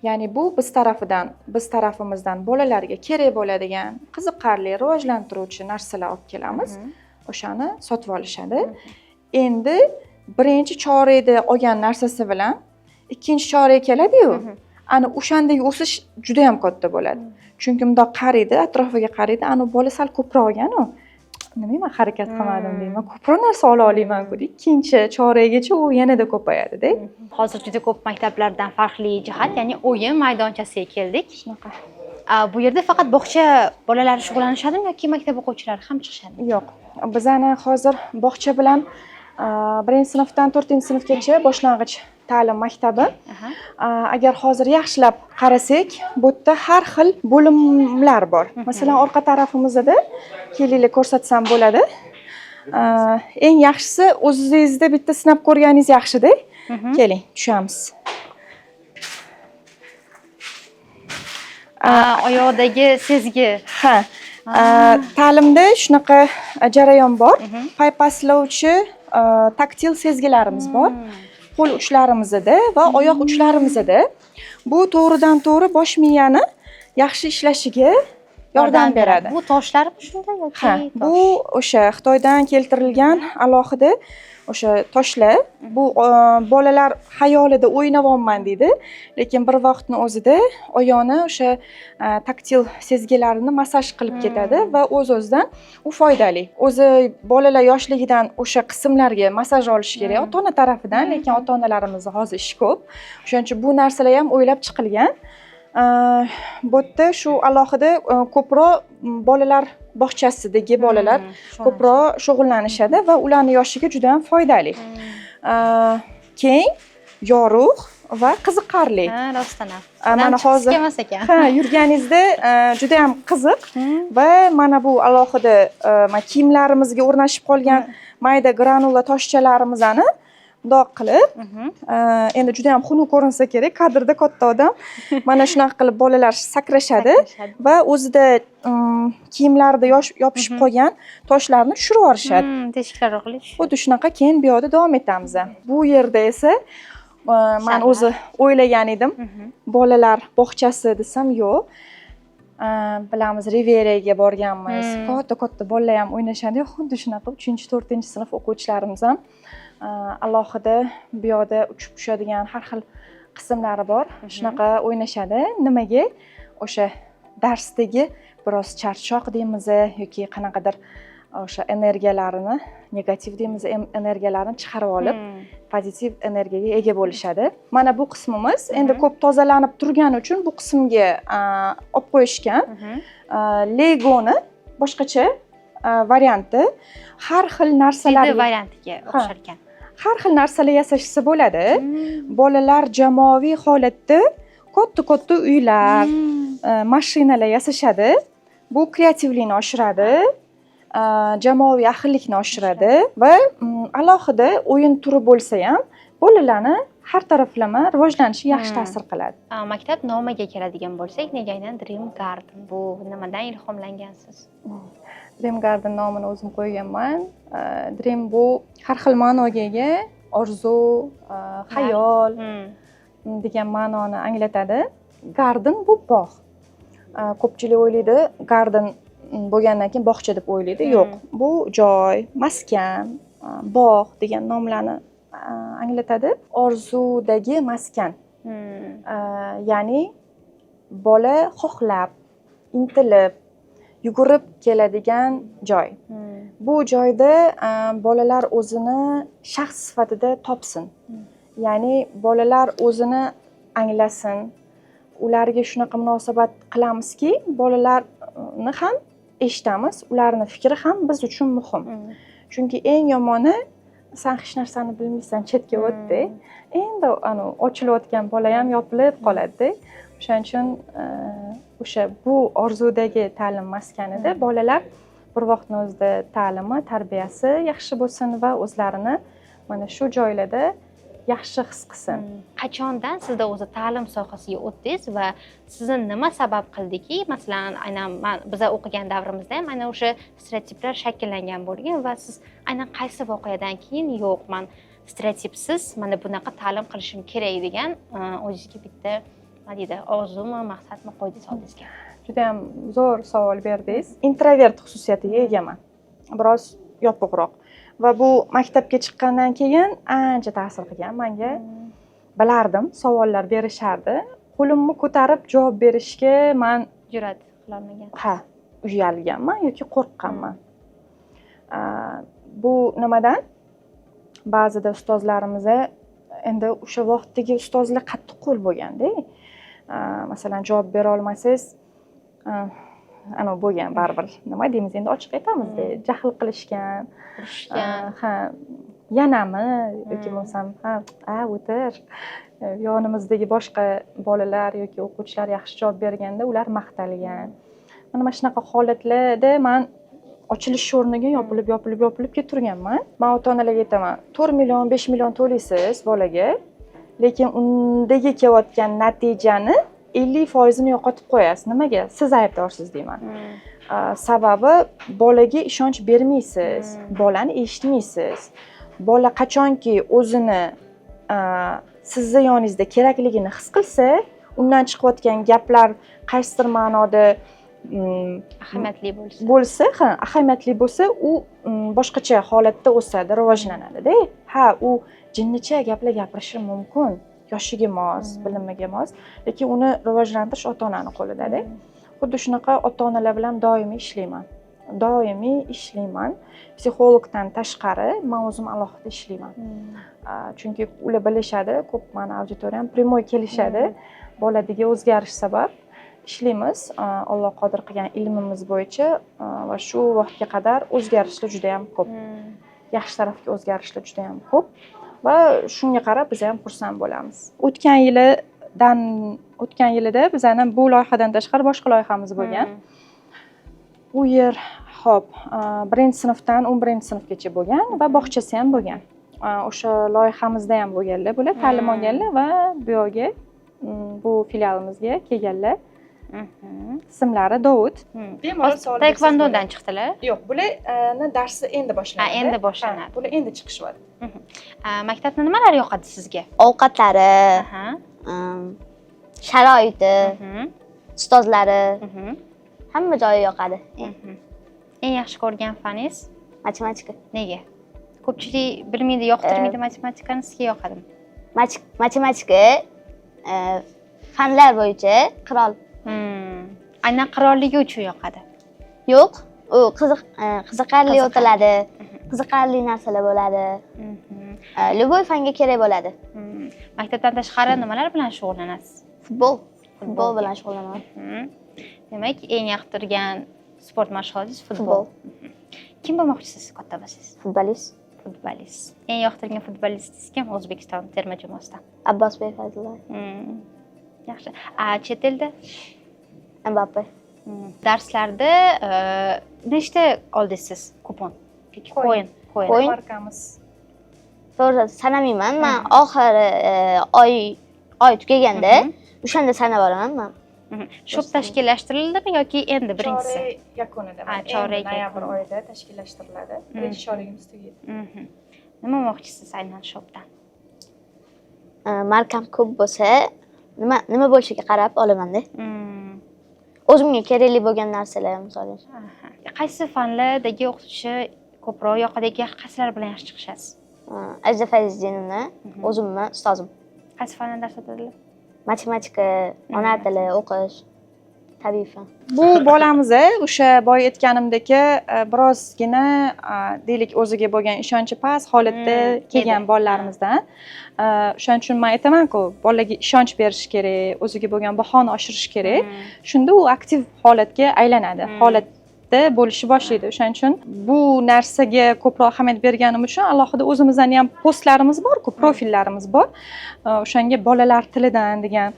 Ya'ni bu biz tarafimizdan bolalarga kerak bo'ladigan qiziqarli, rivojlantiruvchi narsalar olib kelamiz, o'shani sotib olishadi. Endi birinchi chorakda olgan narsasi bilan ikkinchi chorak keladiyu, ana o'shandagi o'sish juda yam katta bo'ladi, chunki bundoq qaraydi, atrofiga qaraydi, ana bola sal ko'proq olganu, "Nimaga man harakat qilmadim?" deyman, "Ko'proq narsa ola olmaymanku", deydi. Ikkinchi chorakgacha u yanada ko'payadida. Hozir juda ko'p maktablardan farqli jihat, ya'ni o'yin maydonchasiga keldik. Shunaqa. Bu yerda faqat bog'cha bolalari shug'ullanishadimi yoki maktab o'quvchilari ham chiqishadimi? Yo'q, bizani hozir bog'cha bilan birinchi sinfdan to'rtinchi sinfgacha boshlang'ich ta'lim maktabi. Agar hozir yaxshilab qarasak, bu yerda har xil bo'limlar bor. Masalan, orqa tarafimizda, kelinglar, ko'rsatsam bo'ladi. Eng yaxshisi, o'zingizda bitta sinab ko'rganingiz yaxshida. Keling, tushamiz. Oyoqdagi sezgi. Ha, ta'limda shunaqa jarayon bor, paypaslovchi taktil sezgilarimiz bor qo'l uchlarimizda va oyoq uchlarimizda. Bu to'g'ridan to'g'ri bosh miyani yaxshi ishlashiga yordam beradi. Bu toshlarmi shunda yoki Ha, tosh? Bu o'sha Xitoydan keltirilgan alohida o'sha toshlar. Bu bolalar xayolida o'ynayapman deydi, lekin bir vaqtni o'zida oyoqni o'sha taktil sezgilarini massaj qilib ketadi va o'z o'zidan u foydali. O'zi bolalar yoshligidan o'sha qismlarga massaj olish kerak ota ona tarafidan, lekin ota onalarimizda hozir ish ko'p, o'shaning uchun bu narsalar ham o'ylab chiqilgan. Bu yerda shu alohida ko'proq bolalar bog'chasidagi bolalar ko'proq shug'ullanishadi va ularni yoshiga juda ham foydali. Keng, yorug' va qiziqarli. Ha, rostdan ham. Mana Odam chiqqisi hozir kelmas ekan. Ha, yurganingizda juda ham qiziq va mana bu alohida mana kiyimlarimizga o'rnashib qolgan mayda granula toshchalarimizni bundoq qilib, endi juda ham xunuk ko'rinsa kerak kadrda katta odam, mana shunaqa qilib bolalar sakrashadi Sakrashadi. va o'zida kiyimlarida yopishib qolgan toshlarni tushirib yuborishadi. Teshiklar orqali tushib. Xuddi shunaqa. Keyin bu yoqda davom etamiz. Bu yerda esa man Sharlar. o'zi o'ylagan edim, bolalar bog'chasi desam, yo'q. Bilamiz, Riveraga borganmiz, katta katta bolalar ham o'ynashadi. Xuddi shunaqa uchinchi, to'rtinchi sinf o'quvchilarimiz ham alohida bu yoqda uchib tushadigan har xil qismlari bor, shunaqa o'ynashadi. Nimaga? O'sha darsdagi biroz charchoq deymiz yoki qanaqadir o'sha energiyalarini, negativ deymiz, energiyalarini chiqarib olib, pozitiv energiyaga ega bo'lishadi. Mana bu qismimiz endi ko'p tozalanib turgani uchun bu qismga olib qo'yishgan. Legoni boshqacha varianti, har xil narsalar 3D variantiga o'xshar ekan. Har xil narsalar yasashsa bo'ladi. Bolalar jamoaviy holatda katta Katta katta uylar, mashinalar yasashadi. Bu kreativlikni oshiradi, jamoaviy ahillikni oshiradi va alohida o'yin turi bo'lsa ham, bolalarni har taraflama rivojlanishiga yaxshi ta'sir qiladi. Maktab nomiga keladigan bo'lsak, nega aynan Dream Garden? Bu nimadan ilhomlangansiz? Dream Garden nomini o'zim qo'yganman. Dream bu har xil ma'noga ega, orzu, xayol degan ma'noni anglatadi. Garden bu bog'. Ko'pchilik o'ylaydi, garden bo'lgandan keyin bog'cha deb o'ylaydi. Yo'q, bu joy, maskan, bog' degan nomlarni anglatadi. Orzudagi maskan. Ya'ni bola xohlab, intilib, yugurib keladigan joy. Bu joyda bolalar o'zini shaxs sifatida topsin. Ya'ni bolalar o'zini anglasin. Ularga shunaqa munosabat qilamizki, bolalarni ham eshitamiz, ularni fikri ham biz uchun muhim. Chunki eng yomoni, san hech narsani bilmaysan, chetga o'tdi. Endi anavi ochilayotgan bola ham yopilib qoladida. O'shaning uchun o'sha bu orzudagi ta'lim maskanida bolalar bir vaqtni o'zida ta'limi, tarbiyasi yaxshi bo'lsin va o'zlarini mana shu joylarda yaxshi his qilsin. Qachondan sizda o'zi ta'lim sohasiga o'tdingiz va sizni nima sabab qildiki, masalan, aynan biza o'qigan davrimizda ham aynan o'sha stereotiplar shakllangan bo'lgan va siz aynan qaysi voqeadan keyin yo'q, man stereotipsiz mana bunaqa ta'lim qilishim kerak degan o'zingizga bitta, nima deydi, orzumi, maqsadmi qo'ydingiz oldingizga? Judayam zo'r savol berdingiz. Introvert xususiyatiga egaman, biroz yopiqroq, va bu maktabga chiqqandan keyin ancha ta'sir qilgan manga. Bilardim, savollar berishardi, qo'limni ko'tarib javob berishga man jur'at qilolmagan. Ha, uyalganman yoki qo'rqqanman. Bu nimadan? Ba'zida ustozlarimiz, endi o'sha vaqtdagi ustozlar qattiqqo'l bo'lganda, masalan, javob bera olmasangiz, anavi bo'lgan baribir, nima deymiz endi, ochiq aytamizda, jahl qilishgan, urishgan. Ha, yanami yoki bo'lmasam, ha, a, o'tir. Yonimizdagi boshqa bolalar yoki o'quvchilar yaxshi javob berganda, ular maqtalgan. Mana shunaqa holatlarda man ochilish o'rniga yopilib, yopilib, yopilib ketaverganman. Man ota onalarga aytaman, 4 million, 5 million to'laysiz bolaga, lekin undagi kelayotgan natijani 50%ini yo'qotib qo'yasiz. Nimaga siz aybdorsiz, deyman. Sababi bolaga ishonch bermaysiz, bolani eshitmaysiz. Bola qachonki o'zini sizni yoningizda kerakligini his qilsa, undan chiqayotgan gaplar qaysidir ma'noda ahamiyatli bo'lsa, bo'lsa, ha, ahamiyatli bo'lsa, u boshqacha holatda o'sadi, rivojlanadida. Ha, u jinnicha gaplar gapirishi mumkin, yoshiga mos, bilimiga mos, lekin uni rivojlantirish ota onani qo'lidada. Xuddi shunaqa ota onalar bilan doimiy ishlayman, doimiy ishlayman. Psixologdan tashqari man o'zim alohida ishlayman. Chunki ular bilishadi, ko'p mani auditoriyam прямой kelishadi, boladagi o'zgarish sabab ishlaymiz. Alloh qodir qilgan ilmimiz bo'yicha, va shu vaqtga qadar o'zgarishlar juda yam ko'p, yaxshi tarafga o'zgarishlar juda yam ko'p va shunga qarab biz ham xursand bo'lamiz. O'tgan yilida bizani bu loyihadan tashqari boshqa loyihamiz bo'lgan. U yer, ho'p, birinchi sinfdan 11-sinfgacha bo'lgan va bog'chasi ham bo'lgan. O'sha loyihamizda ham bo'lganlar bular, ta'lim olganlar va bu yoqga, bu filialimizga kelganlar. Ismlari Dovud. Bemalol savol bersangiz Taekvondodan bo'ladi. chiqdilar? Yo'q, bularni darsi endi boshlanadi. Ha, endi boshlanadi. Ha, bular endi chiqishyapti. Maktabda nimalar yoqadi sizga? Ovqatlari, sharoiti, ustozlari, hamma joyi yoqadi. Eng yaxshi ko'rgan faningiz? Matematika. Nega? Ko'pchilik bilmaydi, yoqtirmaydi matematikani, sizga yoqadimi? Matematika fanlar bo'yicha qirol. Aynan qirolligi uchun yoqadi? Yo'q, u qiziq, qiziqarli Qiziqarli. o'tiladi, qiziqarli narsalar bo'ladi. Любой fanga kerak bo'ladi. Maktabdan tashqari nimalar bilan shug'ullanasiz? Futbol. Futbol bilan shug'ullanaman. Demak, eng yoqtirgan sport mashg'ulotingiz futbol. Futbol. Kim bo'lmoqchisiz katta bo'lsangiz? Futbolist. Futbolist. Eng yoqtirgan futbolistingiz kim O'zbekiston terma jamoasidan? Abbosbek Fayzullayev. Yaxshi. A chet elda? Mbappe. Darslarda nechta oldingiz siz kupon? Yoki Coin. Coin. Coin. Coin. Markamiz. To'g'ri, sanamayman. Man oxiri oy tugaganda o'shanda sanab olaman man. Shop tashkillashtirildimi yoki endi birinchisi? Chorak yakunida. Ha, Endi chorak noyabr yakuni. Oyida tashkillashtiriladi. Birinchi choragimiz tugaydi. Nima olmoqchisiz aynan shopdan? Markam ko'p bo'lsa, nima nima bo'lishiga qarab olamanda. O'zimga kerakli bo'lgan narsalar, misol uchun. Aha. Qaysi fanlardagi o'qituvchi ko'proq yoqadi yoki qaysilar bilan yaxshi chiqishasiz? Ajda Fayziddinovna o'zimni ustozim. Qaysi fandan dars o'tadilar? Matematika, ona tili, o'qish, tabiiy fan. Bu bolamiz o'sha boya aytganimdek, birozgina, deylik, o'ziga bo'lgan ishonchi past holatda kelgan edi. bolalarimizdan. O'shaning uchun man aytamanku, bolaga ishonch berish kerak, o'ziga bo'lgan bahoni oshirish kerak. Shunda u aktiv holatga aylanadi, holatda bo'lishni boshlaydi. O'shaning uchun bu narsaga ko'proq ahamiyat berganim uchun alohida o'zimizni ham postlarimiz borku, profillarimiz bor. O'shanga bolalar tilidan degan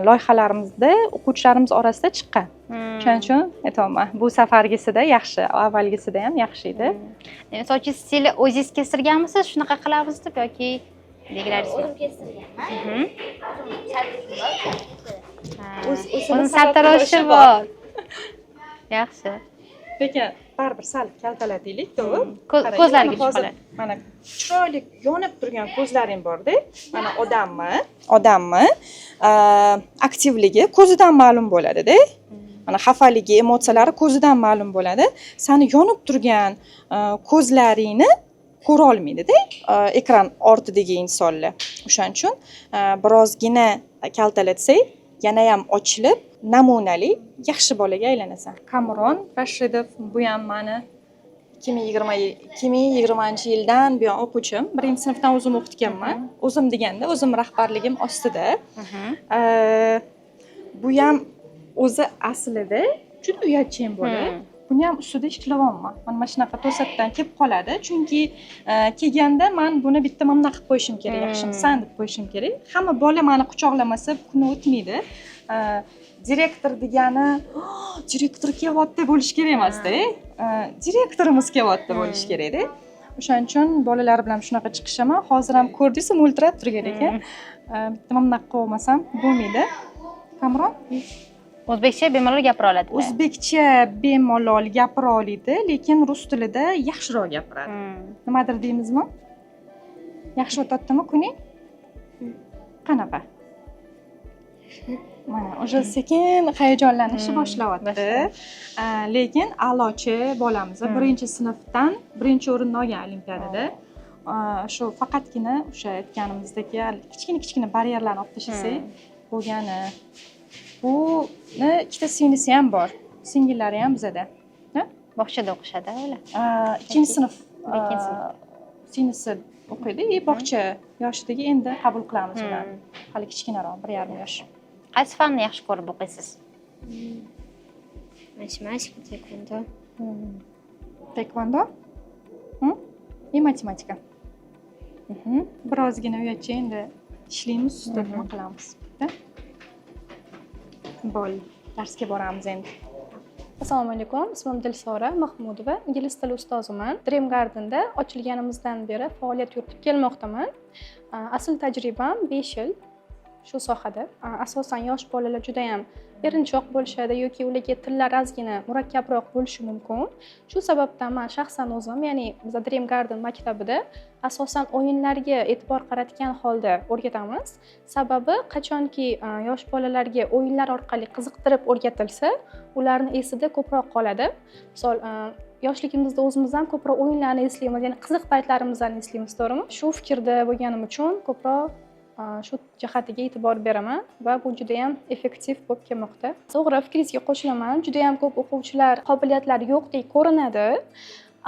loyihalarimizda o'quvchilarimiz orasida chiqqan. O'shaning uchun aytyapman, bu safargisida yaxshi, avvalgisida ham yaxshi edi. Misol uchun, stili o'zingiz kestirganmisiz, shunaqa qilamiz deb yoki belgilaringiz? O'zim kestirganman. O'zini O'zini sartaroshi sartaroshi bor. Yaxshi. Lekin baribir sal kaltalatiylik, to'g'ri. Qarang, Ko'zlariga mana hozir tushib qoladi. Mana chiroyli yonib turgan ko'zlaring borda. Mana odamni aktivligi ko'zidan ma'lum bo'ladida. Mana xafaligi, emotsiyalari ko'zidan ma'lum bo'ladi. Sani yonib turgan ko'zlaringni ko'ra olmaydida ekran ortidagi insonlar. O'shaning uchun birozgina kaltalatsak, yanayam ochilib, namunali yaxshi bolaga aylanasan. Kamron Rashidov, bu ham mani 2020 2020-yildan buyon o'quvchim. Birinchi sinfdan o'zim o'qitganman. O'zim deganda, o'zim rahbarligim ostida. Bu ham o'zi aslida juda uyatchan bola. Buni ham ustida ishlayapman. Mana shunaqa to'satdan kelib qoladi, chunki kelganda man buni bitta mana bunaqa qilib qo'yishim kerak, yaxshimisan deb qo'yishim kerak. Hamma bola mani quchoqlamasa kuni o'tmaydi. Direktor degani "Oh, direktor kelyapti" bo'lishi kerak emasda, direktorimiz kelyapti bo'lishi kerakda. O'shaning uchun bolalar bilan shunaqa chiqishaman. Hozir ham ko'rdingiz, mo'ltirab turgan ekan. Bitta mana bunaqa qilib olmasam bo'lmaydi. Kamron. O'zbekcha bemalol gapira oladi. O'zbekcha bemalol gapira oladi, lekin rus tilida yaxshiroq gapiradi. Nimadir deymizmi? Yaxshi o'tyaptimi kuning? Qanaqa? Mana уже sekin hayajonlanishni boshlayapti. Boshlayapti. Lekin a'lochi bolamiz. Birinchi sinfdan birinchi o'rinni olgan olimpiadada. Shu faqatgina o'sha aytganimizdek kichkina kichkina baryerlarni olib tashlasak bo'lgani. Buni ikkita singlisi ham bor, singillari ham bizada. Bog'chada o'qishadi ular? Ikkinchi sinf. Ikkinchi sinf. Singlisi o'qiydi и bog'cha yoshidagi endi qabul qilamiz ularni. Hali kichkinaroq, 1,5 yosh. Qaysi fanni yaxshi ko'rib o'qiysiz? Matematika, taekvondo. Taekvondo и matematika. Birozgina uyatcha, endi ishlaymiz ustida, nima qilamiz da? Bo'ldi, darsga boramiz endi. Assalomu alaykum, ismim Dilsora Mahmudova, ingliz tili ustoziman. Dream Gardenda ochilganimizdan beri faoliyat yuritib kelmoqdaman. Asl tajribam 5 yil shu sohada. Asosan yosh bolalar juda ham erinchoq bo'lishadi yoki ularga tillar ozgina murakkabroq bo'lishi mumkin. Shu sababdan man shaxsan o'zim, ya'ni biza Dream Garden maktabida asosan o'yinlarga e'tibor qaratgan holda o'rgatamiz. Sababi, qachonki yosh bolalarga o'yinlar orqali qiziqtirib o'rgatilsa, ularni esida ko'proq qoladi. Misol, yoshligimizda o'zimiz ham ko'proq o'yinlarni eslaymiz, ya'ni qiziq paytlarimizni eslaymiz, to'g'rimi? Shu fikrda bo'lganim uchun ko'proq shu jihatiga e'tibor beraman va bu juda yam effektiv bo'lib kelmoqda. To'g'ri, fikringizga qo'shilaman, juda yam ko'p o'quvchilar qobiliyatlari yo'qdek ko'rinadi,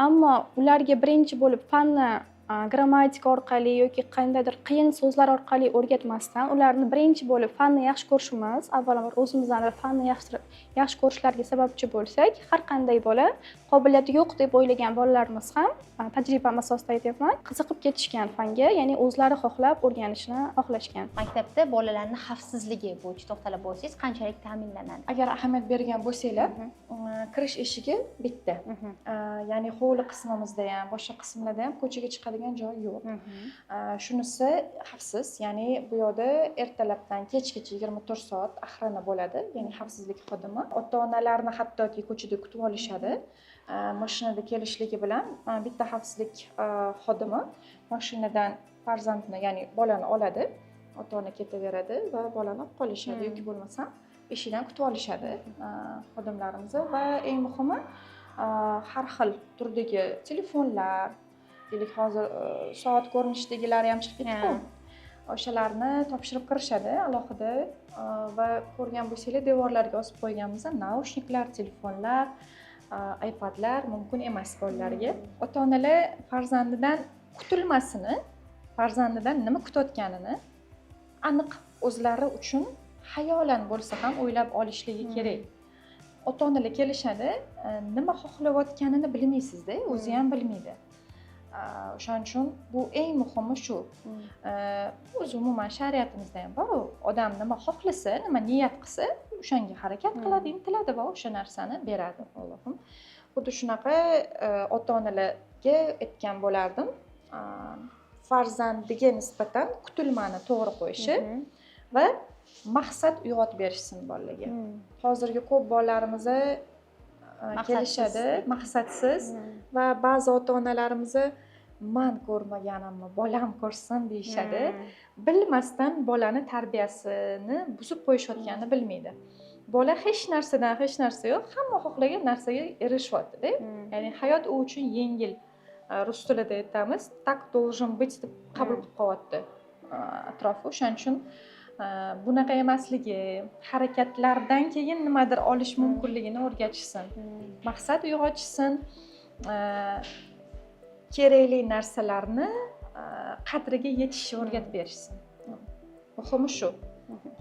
ammo ularga birinchi bo'lib fanni Grammatika orqali yoki qandaydir qiyin so'zlar orqali o'rgatmasdan, ularni birinchi bo'lib fanni yaxshi ko'rishimiz, avvalambor o'zimizdan fanni yaxshi ko'rishlariga sababchi bo'lsak, har qanday bola, qobiliyati yo'q deb o'ylagan bolalarimiz ham, tajribam asosida aytyapman, qiziqib ketishgan fanga, ya'ni o'zlari xohlab o'rganishni xohlashgan. Maktabda bolalarni xavfsizligi bo'yicha to'xtalib o'tsangiz, qanchalik ta'minlanadi? Agar ahamiyat bergan bo'lsanglar, kirish eshigi bitta. Ya'ni hovli qismimizda ham, boshqa qismlarda ham ko'chaga chiqadigan joy yo'q. Shunisi xavfsiz, ya'ni bu yoqda ertalabdan kechgacha 24 soat охрана bo'ladi, ya'ni xavfsizlik xodimi. Ota onalarni hattoki ko'chada kutib olishadi. Mashinada kelishligi bilan bitta xavfsizlik xodimi mashinadan farzandni, ya'ni bolani oladi, ota ona ketaveradi va bolani olib qolishadi yoki bo'lmasam eshikdan kutib olishadi xodimlarimiz. Va eng muhimi, har xil turdagi telefonlar, deylik, hozir soat ko'rinishidagilari ham chiqib ketdiku, o'shalarni topshirib kirishadi alohida. Va ko'rgan bo'lsanglar, devorlarga osib qo'yganmiz: наушник lar, telefonlar, iPadlar mumkin emas bolalarga. Ota onalar farzandidan kutilmasini, farzandidan nima kutayotganini aniq o'zlari uchun xayolan bo'lsa ham o'ylab olishligi kerak. Ota onalar kelishadi, nima xohlayotganini bilmaysizda, o'zi ham bilmaydi. O'shaning uchun bu eng muhimi shu. O'zi umuman shariatimizda ham boru, odam nima xohlasa, nima niyat qilsa, o'shanga harakat qiladi, intiladi va o'sha narsani beradi Allohim. Xuddi shunaqa ota onalarga aytgan bo'lardim, farzandiga nisbatan kutilmani to'g'ri qo'yishi va maqsad uyg'otib berishsin bolalarga. Hozirgi ko'p bolalarimiz kelishadi maqsadsiz va ba'zi ota onalarimiz "Man ko'rmaganimni bolam ko'rsin" deyishadi. Bilmasdan bolani tarbiyasini buzib qo'yishayotganini bilmaydi. Bola hech narsadan, hech narsa yo'q, hamma xohlagan narsaga erishyaptida, ya'ni hayot u uchun yengil, rus tilida aytamiz, "так должен быть" deb qabul qilib qolyapti atrofi. O'shaning uchun bunaqa emasligi, harakatlardan keyin nimadir olish mumkinligini o'rgatishsin, maqsad uyg'otishsin, kerakli narsalarni qadriga yetishni o'rgatib berishsin. Muhimi shu.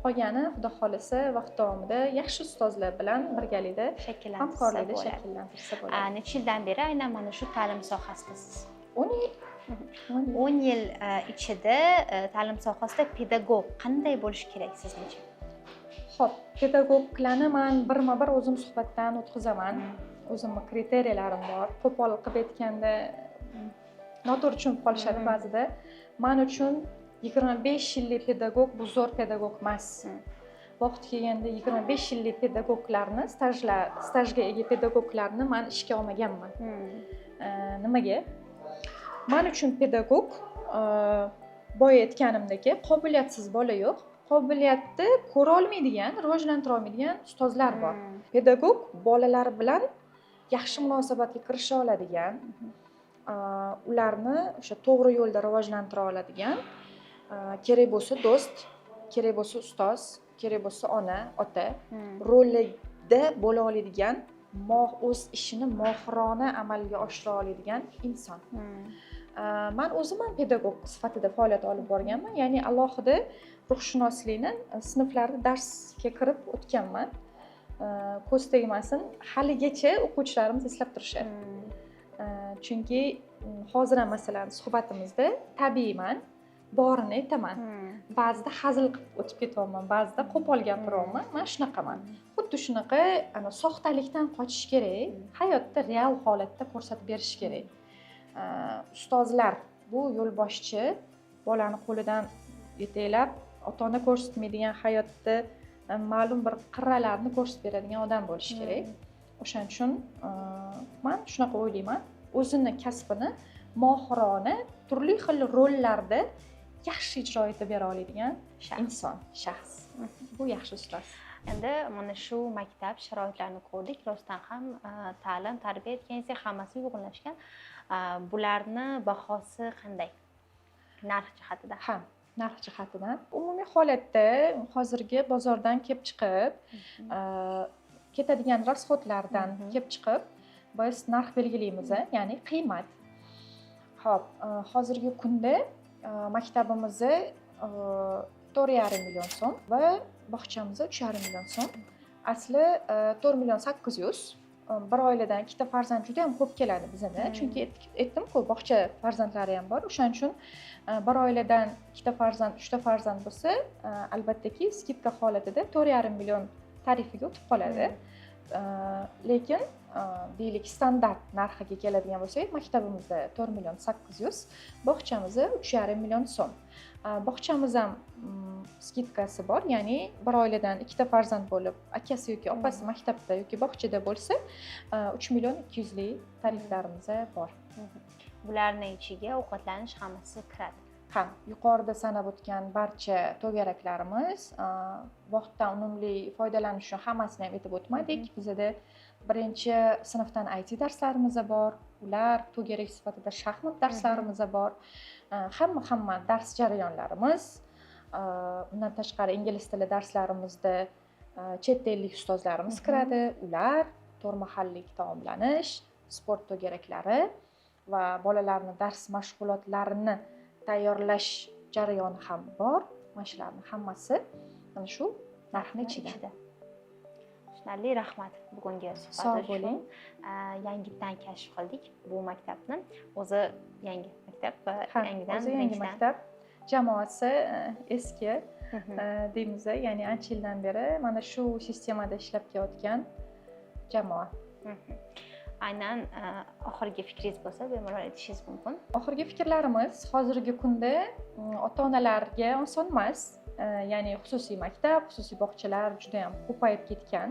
Qolgani, xudo xohlasa, vaqt davomida yaxshi ustozlar bilan birgalikda, shakllantirsa hamkorlikda bo'ladi. Shakllantirsa bo'ladi. Necha yildan beri aynan mana shu ta'lim sohasidasiz? 10 yil. 10 yil. 10 yil ichida ta'lim sohasida pedagog qanday bo'lishi kerak sizningcha? Ho'p, pedagoglarni man birma bir o'zim suhbatdan o'tkazaman. O'zimni критерия larim bor. Qo'pol qilib aytganda, noto'g'ri tushunib qolishadi ba'zida. Man uchun 25 yillik pedagog bu zo'r pedagog emas. Vaqti kelganda 25 yillik pedagoglarni, stajga ega pedagoglarni man ishga olmaganman. Nimaga? Man uchun pedagog, boya aytganimdek, qobiliyatsiz bola yo'q, qobiliyatni ko'ra olmaydigan, rivojlantira olmaydigan ustozlar bor. Pedagog bolalar bilan yaxshi munosabatga kirisha oladigan, ularni o'sha to'g'ri yo'lda rivojlantira oladigan, kerak bo'lsa do'st, kerak bo'lsa ustoz, kerak bo'lsa ona, ota rolida bo'la oladigan, o'z ishini mohirona amalga oshira oladigan inson. Man o'zim ham pedagog sifatida faoliyat olib borganman, ya'ni alohida ruhshunoslikni sinflarda darsga kirib o'tganman. Ko'z tegmasin, haligacha o'quvchilarimiz eslab turishadi. Chunki hozir ham, masalan, suhbatimizda tabiiyman, borini aytaman. Ba'zida hazil qilib o'tib ketyapman, ba'zida qo'pol gapiryapman. Man shunaqaman. Xuddi shunaqa, ana, soxtalikdan qochish kerak, hayotda real holatda ko'rsatib berish kerak. Ustozlar bu yo'lboshchi, bolani qo'lidan yetaklab, ota ona ko'rsatmaydigan hayotda ma'lum bir qirralarni ko'rsatib beradigan odam bo'lishi kerak. O'shaning uchun man shunaqa o'ylayman: o'zini kasbini mohirona, turli xil rollarda yaxshi ijro etib bera oladigan Shaxs. inson, shaxs, bu yaxshi ustoz. Endi mana shu maktab sharoitlarini ko'rdik. Rostdan ham ta'lim, tarbiya aytganingizdek, hammasi uyg'unlashgan. Bularni bahosi qanday, narx jihatida? Ha, narx jihatidan, umumiy holatda hozirgi bozordan kelib chiqib, ketadigan расход lardan kelib chiqib biz narx belgilaymiz, ya'ni qiymat. Ho'p, hozirgi kunda maktabimizni 4,5 million so'm va bog'chamiz 3,5 million so'm. Asli 4 million 800. Bir oiladan ikkita farzand juda yam ko'p keladi bizada, chunki aytdimku, bog'cha farzandlari ham bor. O'shaning uchun bir oiladan ikkita farzand, uchta farzand bo'lsa, albattaki, скидка holatida 4,5 million tarifiga o'tib qoladi. Lekin deylik, standart narxiga keladigan bo'lsak, maktabimizda 4 million 800, bog'chamiz 3,5 million so'm. Bog'chamiz ham скидка si bor, ya'ni bir oiladan ikkita farzand bo'lib, akasi yoki opasi maktabda yoki bog'chada bo'lsa, 3 million 200lik tariflarimiz bor. Bularni ichiga ovqatlanish, hammasi kiradi? Ha, yuqorida sanab o'tgan barcha to'garaklarimiz. Vaqtdan unumli foydalanish uchun hammasini ham aytib o'tmadik. Bizada birinchi sinfdan IT darslarimiz bor, ular to'garak sifatida shaxmat darslarimiz bor. Hamma dars jarayonlarimiz, undan tashqari ingliz tili darslarimizda chet ellik ustozlarimiz kiradi, ular to'rt mahallik taomlanish, sport to'garaklari va bolalarni dars mashg'ulotlarini tayyorlash jarayoni ham bor. Mana shularni hammasi mana shu narxni ichida. Tushunarli, rahmat bugungi suhbat Sog' uchun. bo'ling. Yangitdan kashf qildik bu maktabni. O'zi yangi maktab va Ha, yangidan o'zi yangi birinchidan. maktab, jamoasi eski deymiz, ya'ni ancha yildan beri mana shu sistemada ishlab kelayotgan jamoa. Aynan oxirgi fikringiz bo'lsa, bemalol aytishingiz mumkin. Oxirgi fikrlarimiz: hozirgi kunda ota onalarga oson emas. Ya'ni xususiy maktab, xususiy bog'chalar juda yam ko'payib ketgan.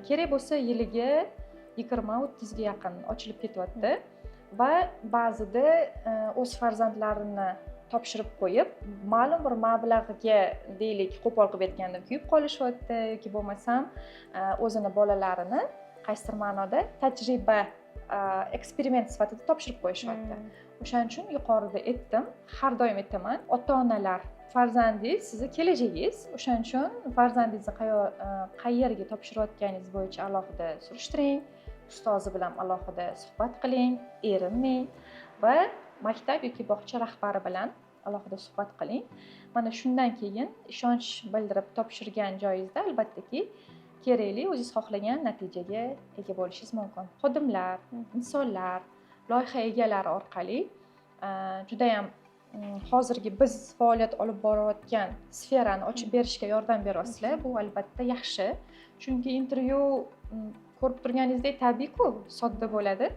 Kerak bo'lsa, yiliga 20-30ga yaqin ochilib ketyapti va ba'zida o'z farzandlarini topshirib qo'yib, ma'lum bir mablag'ga, deylik, qo'pol qilib aytganda, kuyib qolishyapti yoki bo'lmasam o'zini bolalarini qaysidir ma'noda tajriba, eksperiment sifatida topshirib qo'yishyapti. O'shaning uchun yuqorida aytdim, har doim aytaman: ota onalar, farzandingiz sizni kelajagingiz. O'shaning uchun farzandingizni qayerga topshirayotganingiz bo'yicha alohida surishtiring, ustozi bilan alohida suhbat qiling, erinmang va maktab yoki bog'cha rahbari bilan alohida suhbat qiling. Mana shundan keyin ishonch bildirib topshirgan joyingizda, albattaki, kerakli, o'zingiz xohlagan natijaga ega bo'lishingiz mumkin. Xodimlar, insonlar, loyiha egalari orqali judayam hozirgi biz faoliyat olib borayotgan sferani ochib berishga yordam beryapsizlar. Bu, albatta, yaxshi, chunki intervyu ko'rib turganingizdek tabiiyku, sodda bo'ladi.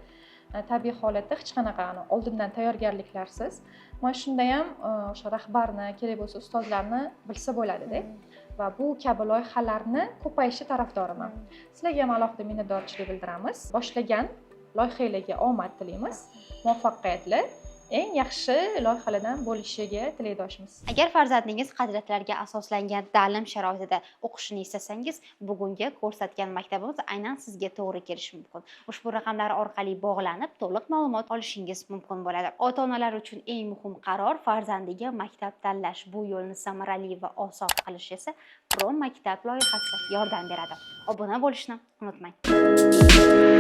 Tabiiy holatda, hech qanaqa oldindan tayyorgarliklarsiz. Mana shunda ham o'sha rahbarni, kerak bo'lsa ustozlarni bilsa bo'ladida va bu kabi loyihalarni ko'payishi tarafdoriman. Sizlarga ham alohida minnatdorchilik bildiramiz. Boshlagan loyihalarga omad tilaymiz, muvaffaqiyatli, eng yaxshi loyihalardan bo'lishiga tilakdoshmiz. Agar farzandingiz qadriyatlarga asoslangan ta'lim sharoitida o'qishini istasangiz, bugungi ko'rsatgan maktabimiz aynan sizga to'g'ri kelishi mumkin. Ushbu raqamlar orqali bog'lanib, to'liq ma'lumot olishingiz mumkin bo'ladi. Ota-onalar uchun eng muhim qaror farzandiga maktab tanlash. Bu yo'lni samarali va oson qilish esa Pro maktab loyihasi yordam beradi. Obuna bo'lishni unutmang.